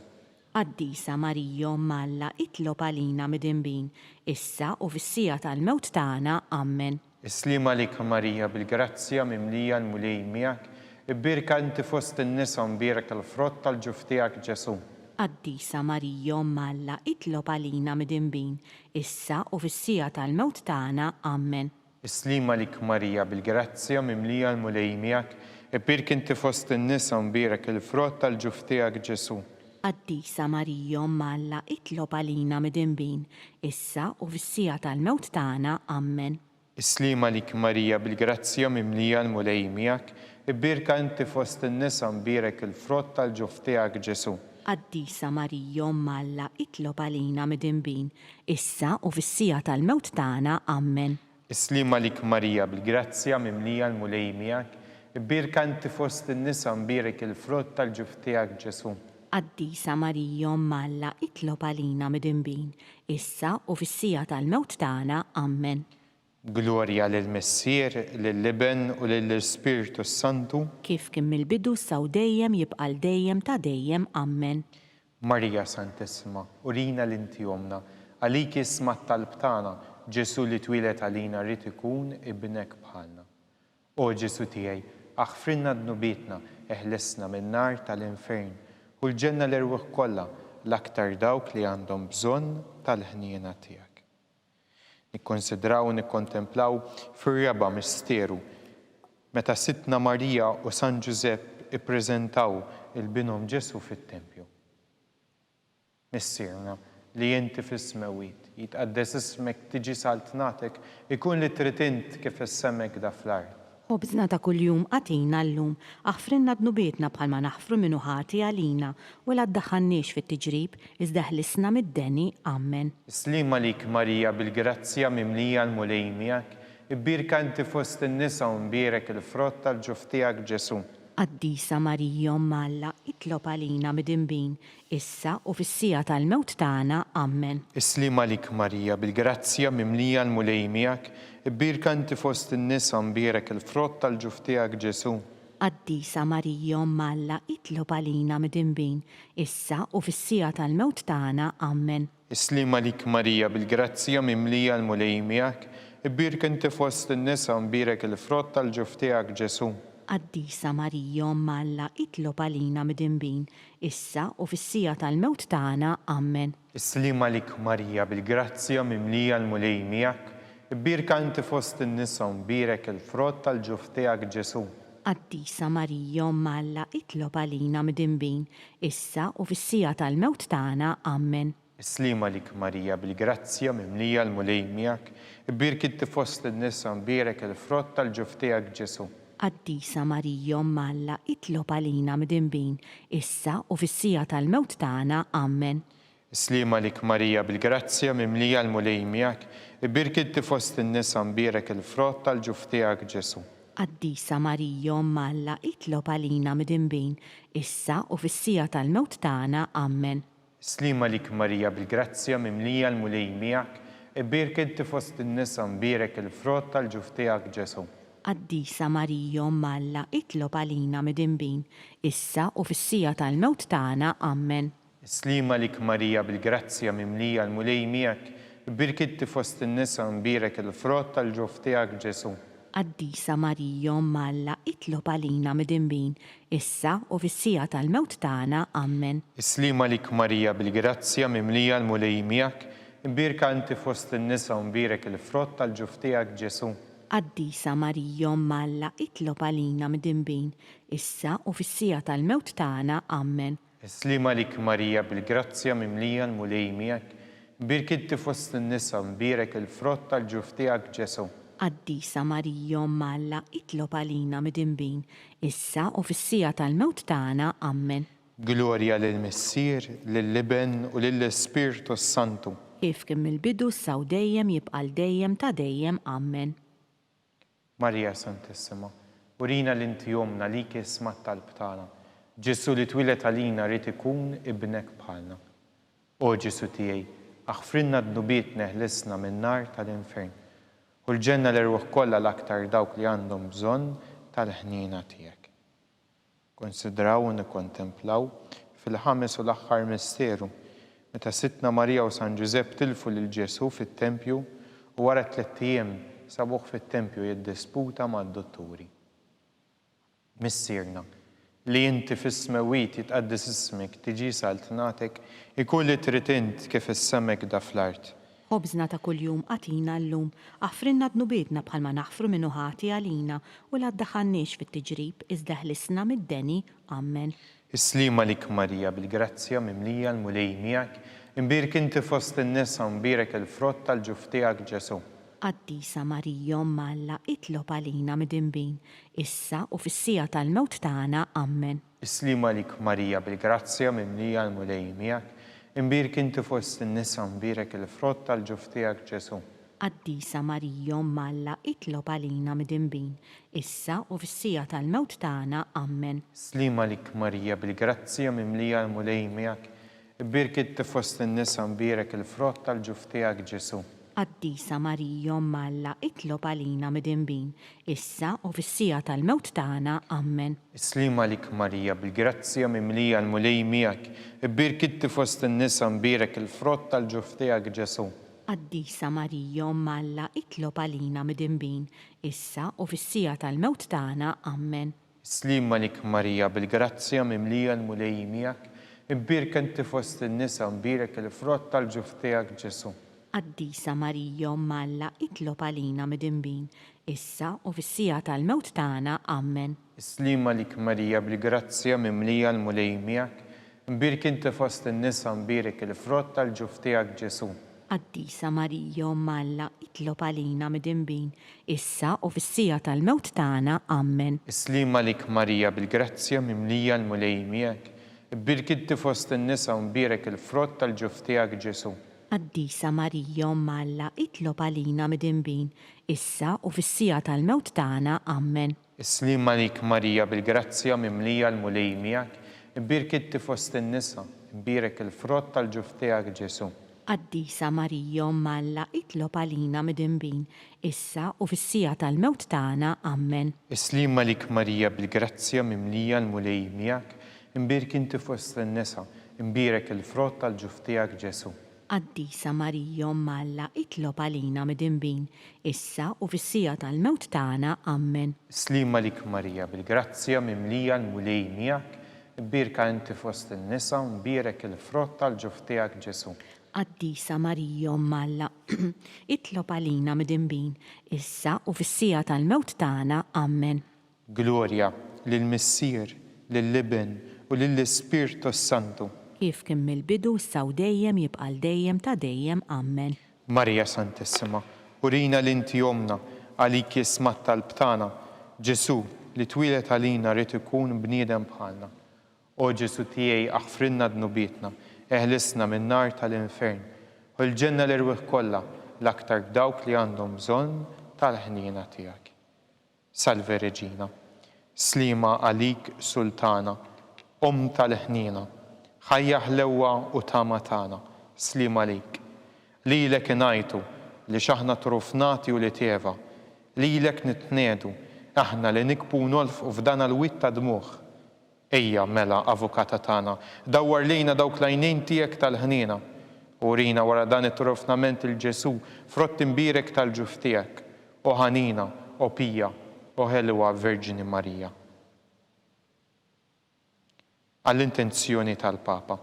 Qaddisa Marija Omm Alla itlob għalina midinbin, issa u fis-siegħa tal-mewt tagħna. Ammen. Is-sliem għalik Marija bil-grazzja mimlija l-Mulej miegħek, ibbierka inti fost in-nisa u mbierek il-frott tal-ġuf tiegħek Ġesù. Qaddisa Marija Omm Alla itlob għalina midinbin, issa u fis-siegħa tal-mewt tagħna. Ammen. Is-sliem għalik Marija bil-grazzja mimlija l-Mulej miegħek, ibbierk inti fost in-nisa u mbierek il-frott tal-ġuf tiegħek Ġesù. Qaddisa Marija Omm Alla itlob għalina midinbin, issa u fis-siegħa tal-mewt tagħna. Ammen. Is-sliem għalik Marija bil-grazzja mimlija l-Mulej miegħek, ibbierka inti fost in-nisa mbierek il-frott tal-ġuf tiegħek Ġesù. Qaddisa Marija Omm Alla itlob għalina midinbin, issa u fis-siegħa tal-mewt tagħna. Ammen. Is-sliem għalik Marija bil-grazzja mimlija l-Mulej miegħek, ibbierka inti fost in-nisa mbierek il-frott tal-ġuf tiegħek Ġesù. Qaddisa Marija Omm Alla itlob għalina midinbin, issa u fis-siegħa tal-mewt tagħna. Ammen. Glorja lill-Missier, lill-Iben u lill-Ispirtu s-Santu. Kif kien mill-bidu issa u dejjem jibqa' għal dejjem ta' dejjem. Ammen. Marija Santissima, urina li inti Ommna, għalik isma' t-talb tagħna, Ġesù li twieled għalina ried ikun ibnek bħalna. O Ġesù tiegħi, aħfrilna dnubietna, eħlisna min-nar tal-infern, u l-ġenna l-erwieħ kollha, l-aktar dawk li għandhom bżonn tal-ħniena tiegħek. Nikkonsidraw u nikkontemplaw fir-raba' misteru, meta Sidtna Marija u San Ġużepp. ippreżentaw 'il Binhom Ġesù fit-tempju. Missierna, li inti fis-smewwiet, jitqaddes ismek, tiġi saltnatek, ikun li trid int kif fis-sema hekk da fl-art. Ħobżna ta' kuljum agħtina llum. Aħfrilna dnubietna bħalma naħfru min hu ħati għalina, u la ddaħħalniex fit-tiġrib, iżda eħlisna mid-deni. Ammen. Is-sliem għalik Marija bil-grazzja mimlija l-Mulej miegħek, ibbierka inti fost in-nisa u mbierek il-frott tal-ġuf tiegħek Ġesù. Qaddisa Marija Omm Alla, itlob għalina midinbin, issa u fis-siegħa tal-mewt tagħna. Ammen. Is-sliem għalik Marija bil-grazzja mimlija l-Mulej miegħek, ibbierka inti fost in-nisa mbierek il-frott tal-ġuf tiegħek Ġesù. Qaddisa Marija Omm Alla, itlob għalina midinbin, issa u fis-siegħa tal-mewt tagħna. Ammen. Is-sliem għalik Marija bil-grazzja mimlija l-Mulej miegħek, ibbierka inti fost in-nisa u mbierek il-frott tal-ġuf tiegħek Ġesù. Qaddisa Marija Omm Alla itlob għalina midinbin, issa u fis-siegħa tal-mewt tagħna. Ammen. Is-sliem għalik Marija bil-grazzja mimlija l-Mulej miegħek, ibbierka inti fost in-nisa u mbierek il-frott tal-ġuf tiegħek Ġesù. Qaddisa Marija Omm Alla itlob għalina midinbin, issa u fis-siegħa tal-mewt tagħna. Ammen. Is-sliem għalik Marija bil-grazzja mimlija l-Mulej miegħek, ibbierk inti fost in-nisa mbierek il-frott tal-ġuf tiegħek Ġesù. Qaddisa Marija Omm Alla itlob għalina midinbin, issa u fis-siegħa tal-mewt tagħna. Ammen. Is-sliem għalik Marija bil-grazzja mimlija l-Mulej miegħek, ibbierk inti fost in-nisa mbierek il-frott tal-ġuf tiegħek Ġesù. Qaddisa Marija Omm Alla itlob għalina midinbin, issa u fis-siegħa tal-mewt tagħna. Ammen. Is-sliem għalik Marija bil-grazzja mimlija l-Mulej miegħek, ibbierk inti fost in-nisa mbierek il-frott tal-ġuf tiegħek Ġesù. Qaddisa Marija Omm Alla itlob għalina midinbin, issa u fis-siegħa tal-mewt tagħna. Ammen. Is-sliem għalik Marija bil-grazzja mimlija l-Mulej miegħek, ibbierk inti fost in-nisa mbierek il-frott tal-ġuf tiegħek Ġesù. Qaddisa Marija Omm Alla itlob għalina midinbin, issa u fis-siegħa tal-mewt tagħna. Ammen. Is-sliem għalik Marija bil-grazzja mimlija l-Mulej miegħek, imbierka inti fost in-nisa u mbierek il-frott tal-ġuf tiegħek Ġesù. Qaddisa Marija Omm Alla itlob għalina midinbin, issa u fis-siegħa tal-mewt tagħna. Ammen. Is-sliem għalik Marija bil-grazzja mimlija l-Mulej miegħek, imbierk inti fost in-nisa mbierek il-frott tal-ġuf tiegħek Ġesù. Qaddisa Marija Omm Alla itlob għalina midinbin, issa u fis-siegħa tal-mewt tagħna. Ammen. Glorja lill-Missier, lill-Iben u lill-Ispirtu s-Santu. Kif kien mill-bidu issa u dejjem jibqa' għal dejjem ta' dejjem. Ammen. Marija Santissima, urina li inti Ommna lik isma' t-talb tagħna. Ġesù li twieled għalina ried ikun Ibnek bħalna. O Ġesù tiegħi, aħfrilna dnubietna eħlisna min-nar tal-infern. Ħu l-ġenna l-erwieħ kollha l-aktar dawk li għandhom bżonn tal-ħniena tiegħek. Nikkonsidraw u nikkontemplaw fil-ħames u l-aħħar misteru, meta Sidtna Marija u San Ġużepp tilfu lil Ġesù fit-tempju u wara tlett ijiem sabuh fit-tempju jiddisputa mad-dutturi. Missierna, li inti fis-smewwiet jitqaddes ismek, tiġi saltnatek, ikun li trid int kif fis-sema hekk da fl-art. Ħobżna ta' kuljum agħtina llum. Aħfrilna dnubietna bħalma naħfru min hu ħati għalina, u la ddaħħalniex fit-tiġrib, iżda eħlisna mid-deni. Ammen. Is-sliem għalik Marija bil-grazzja mimlija l-Mulej miegħek, imbierk inti fost in-nisa u mbierek il-frott tal-ġuf tiegħek Ġesù. Qaddisa Marija Omm Alla itlob għalina midinbin, issa u fis-siegħa tal-mewt tagħna. Ammen. Is-sliem għalik Marija bil-grazzja mimlija l-Mulej miegħek, imbierk inti fost in-nisa mbierek il-frott tal-ġuf tiegħek Ġesù. Qaddisa Marija Omm Alla itlob għalina midinbin, issa u fis-siegħa tal-mewt tagħna. Ammen. Sliem għalik Marija bil-grazzja mimlija l-Mulej miegħek, ibbierk inti fost in-nisa mbierek il-frott tal-ġuf tiegħek Ġesù. Qaddisa Marija Omm Alla itlob għalina midinbin, issa u fis-siegħa tal-mewt tagħna. Ammen. Is-sliem għalik Marija bil-grazzja mimlija l-Mulej miegħek, ibbierk inti fost in-nisa mbierek il-frott tal-ġuf tiegħek Ġesù. Qaddisa Marija Omm Alla itlob għalina midinbin, issa u fis-siegħa tal-mewt tagħna. Ammen. Is-sliem għalik Marija bil-grazzja mimlija l-Mulej miegħek, ibbierk inti fost in-nisa mbierek il-frott tal-ġuf tiegħek Ġesù. Qaddisa Marija Omm Alla itlob għalina midinbin, issa u fis-siegħa tal-mewt tagħna. Ammen. Is-sliem għalik Marija bil-grazzja mimlija l-Mulej miegħek, mbierk inti fost in-nisa mbierek il-frott tal-ġuf tiegħek Ġesù. Qaddisa Marija Omm Alla itlob għalina midinbin, issa u fis-siegħa tal-mewt tagħna. Ammen. Is-sliem għalik Marija bil-grazzja mimlija l-Mulej miegħek, ibbierk inti fost in-nisa u mbierek il-frott tal-ġuf tiegħek Ġesù. Qaddisa Marija Omm Alla itlob għalina midinbin, issa u fis-siegħa tal-mewt tagħna. Ammen. Is-sliem għalik Marija bil-grazzja mimlija l-Mulej miegħek, imbierk inti fost in-nisa, imbierek il-frott tal-ġuf tiegħek Ġesù. Qaddisa Marija Omm Alla itlob għalina midinbin, issa u fis-siegħa tal-mewt tagħna. Ammen. Is-sliem għalik Marija bil-grazzja mimlija l-Mulej miegħek, imbierk inti fost in-nisa, imbierek il-frott tal-ġuf tiegħek Ġesù. Qaddisa Marija Omm Alla itlob għalina midinbin, issa u fis-siegħa tal-mewt tagħna. Ammen. Sliem għalik Marija bil-grazzja mimlija l-Mulej miegħek, ibbierka inti fost in-nisa u mbierek il-frott tal-ġuf tiegħek Ġesù. Qaddisa Marija Omm Alla, itlob għalina midinbin, issa u fis-siegħa tal-mewt tagħna. Ammen. Glorja lill-Missier, lill-Iben, u lill-Ispirtu s-Santu. Kif kien mill-bidu, issa u dejjem, jibqa' għal dejjem ta' dejjem. Ammen. Marija Santissima, urina li inti Ommna, għalik jisma' t-talb tagħna. Ġesù, li twieled għalina ried ikun bniedem bħalna. O Ġesù tiegħi aħfrilna dnubietna, eħlisna min-nar tal-infern, ħu l-ġenna l-erwieħ kollha, l-aktar dawk li għandhom bżonn tal-ħniena tiegħek. Salve Regina. Sliema għalik Sultana, Omm tal-ħniena, ħajja ħlewwa u tama tagħna, sliem għalik. Lilek ingħajtu, għliex aħna trufnati ulied Eva. Lilek nitniegħdu, aħna li nikbu u nolfqu f'dan l-wied ta' dmugħ. Ejja, mela, Avukata tagħna, dawwar lejna dawk l-għajnejn tiegħek tal-ħniena, u urina wara dan it-trofnament 'il Ġesù, frott imbierek tal-ġuf tiegħek, o ħanina, o pija, o ħelwa Verġni Marija. Għall-intenzjoni tal-Papa.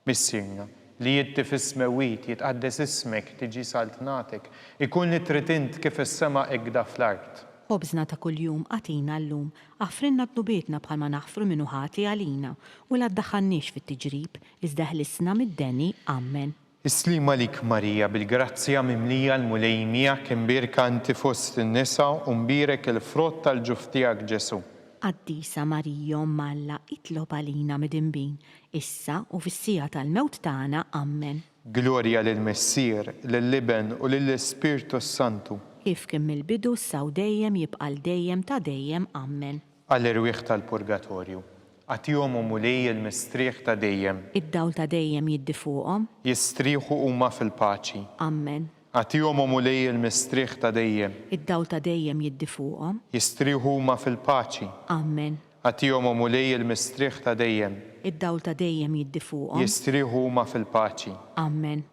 Missierna, li inti fis-smewwiet, jitqaddes ismek, tiġi saltnatek, ikun li trid int kif fis-sema hekk da fl-art. Ħobżna ta' kuljum agħtina llum, aħfrilna dnubietna bħalma naħfru min hu ħati għalina, u la ddaħħalniex fit-tiġrib, iżda eħlisna mid-deni. Ammen. Is-sliem għalik Marija bil-grazzja mimlija l-Mulej miegħek imbierka inti fost in-nisa u mbierek il-frott tal-ġuf tiegħek Ġesù. Qaddisa Marija Omm Alla itlob għalina midinbin, issa u fis-siegħa tal-mewt tagħna. Ammen. Glorja lill-Missier, lill-Iben u lill-Ispirtu s-Santu. Kif kien mill-bidu issa u dejjem jibqa' għal dejjem ta' dejjem. Ammen. Għall-erwieħ tal-purgatorju. Agħtihom, o Mulej, il-mistrieħ ta' dejjem. Id-dawl ta' dejjem jiddi fuqhom. Jistrieħu huma fil-paċi. Ammen. Agħtihom, o Mulej, il-mistrieħ ta' dejjem. Id-dawl ta' dejjem jiddi fuqhom. Jistrieħu huma fil-paċi. Ammen. Agħtihom, o Mulej, il-mistrieħ ta' dejjem. Id-dawl ta' dejjem jiddi fuqhom. Jistrieħu huma fil-paċi. Ammen.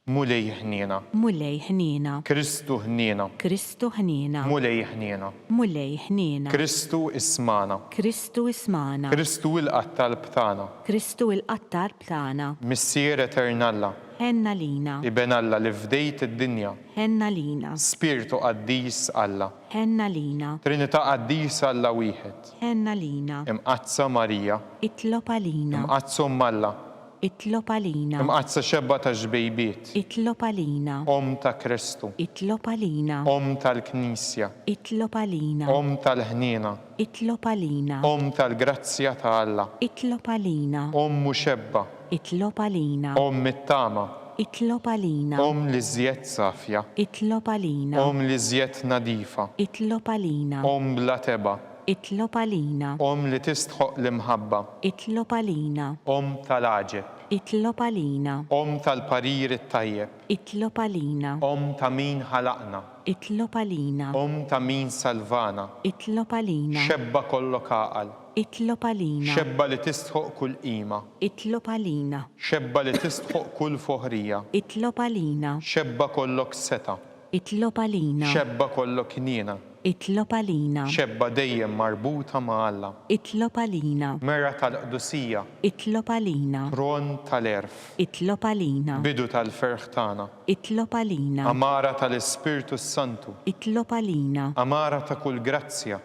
Mulej ħniena. Mulej ħniena. Kristu ħniena. Kristu ħniena. Mulej ħniena. Mulej ħniena. Kristu ismagħna. Kristu ismagħna. Kristu ilqa' t-talb tagħna. Kristu ilqa' t-talb tagħna. Missier etern Alla. Ħenn għalina. Iben Alla li fdejt id-dinja. Ħenn għalina. Spirtu qaddis Alla. Ħenn għalina. Trinità qaddisa Alla wieħed. Ħenn għalina. Imqaddsa Marija. Itlob għalina. Imqaddsa Omm Alla. Itlob għalina. Imqaddsa xebba tax-xbejbiet. Itlob għalina. Omm ta' Kristu. Itlob għalina. Omm tal-Knisja. Itlob għalina. Omm tal-ħniena. Itlob għalina. Omm tal-grazzja ta' Alla. Itlob għalina. Omm u xebba. Itlob għalina. Omm it-tama. Itlob għalina. Omm l-iżjed safja. Itlob għalina. Omm l-iżjed nadifa. Itlob għalina. Omm bla tebgħa. Itlob għalina. Omm li tistħoqq l-imħabba. Itlob għalina. Omm tal-għaġeb. Itlob għalina. Omm tal-parir it-tajjeb. Itlob għalina. Omm ta' min ħalaqna. Itlob għalina. Omm ta' min salvana. Itlob għalina. Xebba kollok għaqal. Itlob għalina. Xebba li tistħoqq kull qima. Itlob għalina. Xebba li tistħoqq kull foħrija. Itlob għalina. Xebba kollok setgħa. Itlob għalina. Xebba kollok ħniena. Itlob għalina. Xebba dejjem marbuta ma' Alla. Itlob għalina. Mera tal-qdusija. Itlob għalina. Tron tal-għerf. Itlob għalina. Bidu tal-ferħ tagħna. Itlob għalina. Għamara tal-Ispirtu s-Santu. Itlob għalina. Għamara ta' kull grazzja.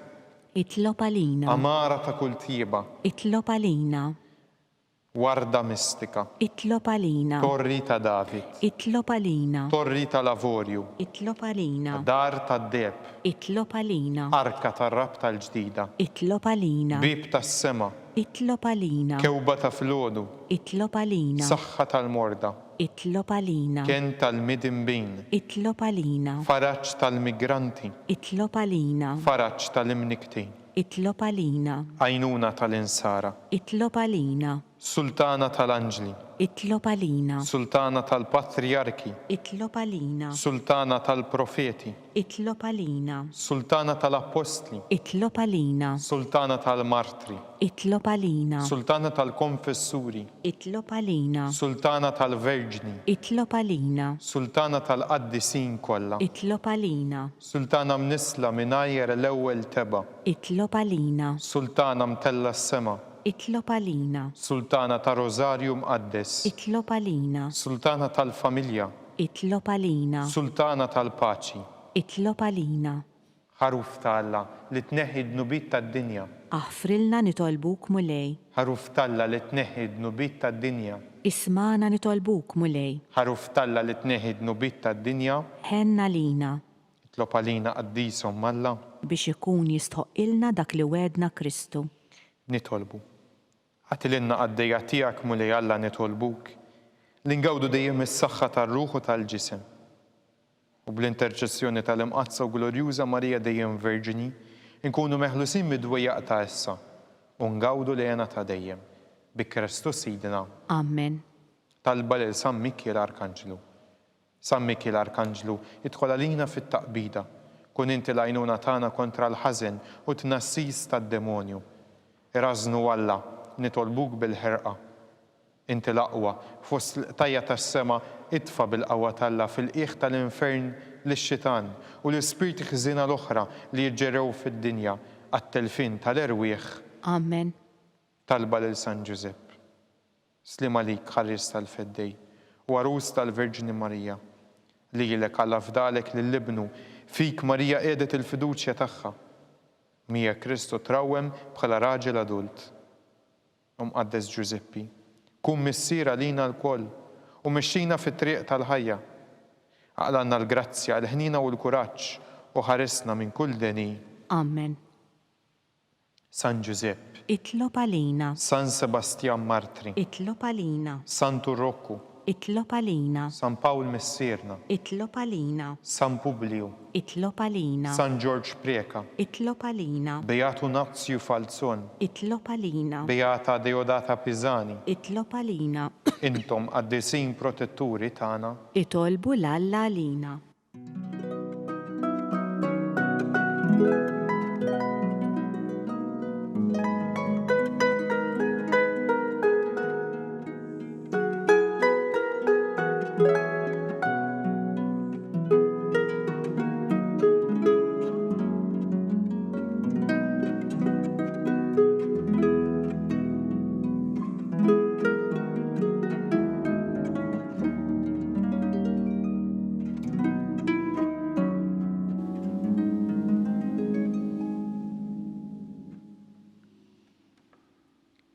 Itlob għalina. Għamara ta' kull tjieba. Itlob għalina. Warda mistika. Itlob għalina. Torri ta' David. Itlob għalina. Torri tal-avorju. Itlob għalina. Dar tad-deheb. Itlob għalina. Arka tar-rabta l-ġdida. Itlob għalina. Bieb tas-sema. Itlob għalina. Kewba ta' filgħodu. Itlob għalina. Saħħa tal-morda. Itlob għalina. Kenn tal-midinbin. Itlob għalina. Faraġ tal-migranti. Itlob għalina. Faraġ tal-imnikktin. Itlob għalina. Għajnuna tal-insara. Itlob għalina. Sultana tal-anġli. Itlob għalina. Sultana tal-patrijarki. Itlob għalina. Sultana tal-profeti. Itlob għalina. Sultana tal-appostli. Itlob għalina. Sultana tal-martri. Itlob għalina. Sultana tal-konfessuri. Itlob għalina. Sultana tal-verġni. Itlob għalina. Sultana tal-qaddisin kollha. Itlob għalina. Sultana mnissla mingħajr l-ewwel tebgħa. Itlob għalina. Sultana mtellgħa s-sema. Itlob għalina. Sultana tar-Rożarju Mqaddes. Itlob għalina. Sultana tal-familja. Itlob għalina. Sultana tal-paċi. Itlob għalina. Ħaruf ta' Alla, li tneħħi d-dnubiet tad-dinja. Aħfrilna nitolbuk Mulej. Ħaruf t'Alla li tneħħi d-dnubiet tad-dinja. Ismagħna nitolbuk Mulej. Ħaruf t'Alla li tneħħi d-dnubiet tad-dinja. Ħenn għalina. Itlob għalina Qaddis Omm Alla. Biex ikun jistħoqqilna dak li wegħdna Kristu. Nitolbu. Agħti lilna qaddejja tiegħek Mulej Alla nitolbuk, li ngawdu dejjem is-saħħa tar-ruħ u tal-ġisem. U bl-interċessjoni tal-Imqaddsa u Glorjuża Marija Dejjem Verġni, inkunu meħlusin mid-dwejjaq ta' issa, u ngawdu l-hena ta' dejjem. Bi Kristu Sidna. Amen. Talba lil San Mikiel Arkanġlu. San Mikiel Arkanġlu, idħol għalina fit-taqbida. Kun inti l-għajnuna tagħna kontra l-ħażen u t-tnassis tad-demonju. Irażżnu Alla, nitolbuk bil-ħerqa. Inti l-aqwa, fost l-qtajja' tas-sema, itfa' bil-qawwa t'Alla fil-qiegħ tal-infern lix-xitan u l-ispirti ħżiena l-oħra li jiġġerrew fid-dinja għat-telfien tal-erwieħ. Amen. Talba lil San Ġużepp. Sliem għalik, ħarries tal-Feddej, u għarus tal-Verġni Marija. Lilek Alla fdalek lil Ibnu, fik Marija qiegħdet il-fiduċja tagħha. Miegħek Kristu trawwem bħala raġel adult. O Mqaddes Ġużeppi, kun missier għalina lkoll u mexxina fit-triq tal-ħajja. Aqlgħalna l-grazzja, il-ħniena u l-kuraġġ u ħarisna minn kull deni. Amen. San Ġużepp. Itlob għalina. San Sebastjan Martri. Itlob għalina. Santu Rokku. Itlob għalina. San Pawl Missierna. Itlob għalina. San Publiju. Itlob għalina. San Ġorġ Preca. Itlob għalina. Beatu Nazju Falzon. Itlob għalina. Beata Deodata Pisani. Itlob għalina. Intom qaddisin protetturi tagħna. Itolbu 'l Alla għalina.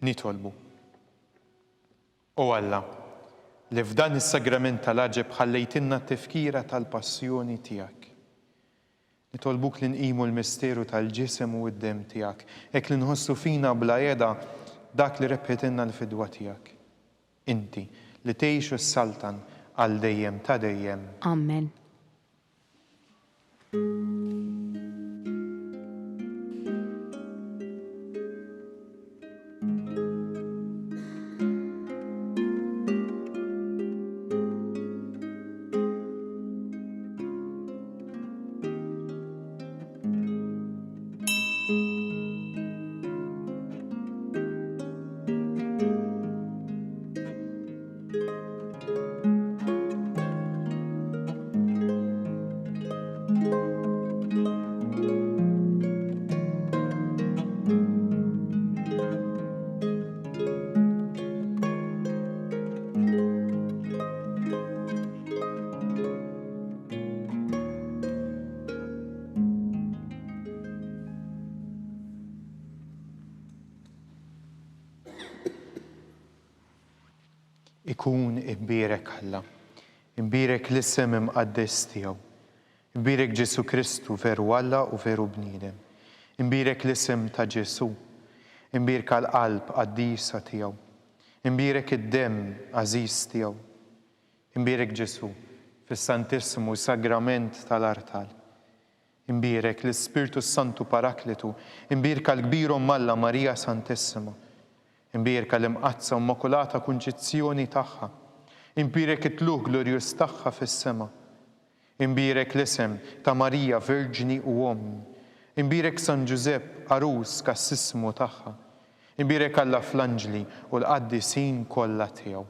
Nitolbu. O Alla, li f'dan is-sagrament tal-għaġeb ħallejtilna t-tifkira tal-passjoni tiegħek. Nitolbuk li nqimu l-misteru tal-ġisem u d-demm tiegħek, hekk li nħossu fina bla heda dak li rebħitilna l-fidwa tiegħek. Inti, li tgħix u ssaltan għal dejjem ta' dejjem. Amen. Ikun imbierek Alla. Imbierek l-isem imqaddes tiegħu. Imbierek Ġesù Kristu, veru Alla u veru bniedem. Imbierek l-isem ta' Ġesù. Imbierka l-qalb qaddisa tiegħu. Imbierek id-demm għażiż tiegħu. Imbierek Ġesù fis-Santissimu Sagrament tal-artal. Imbierek l-Ispirtu s-Santu Paraklitu, imbierka l-Kbir Omm Alla Marija Santissima. Imbierka l-Imqaddsa u Immakulata Kunċizzjoni tagħha. Imbierek it-tlugħ glorjuż tagħha fis-sema. Imbierek l-isem ta' Marija Verġni u Omm. Imbierek San Ġużepp, għarus kassissmu tagħha. Imbierek Alla fl-anġli u l-qaddisin kollha tiegħu.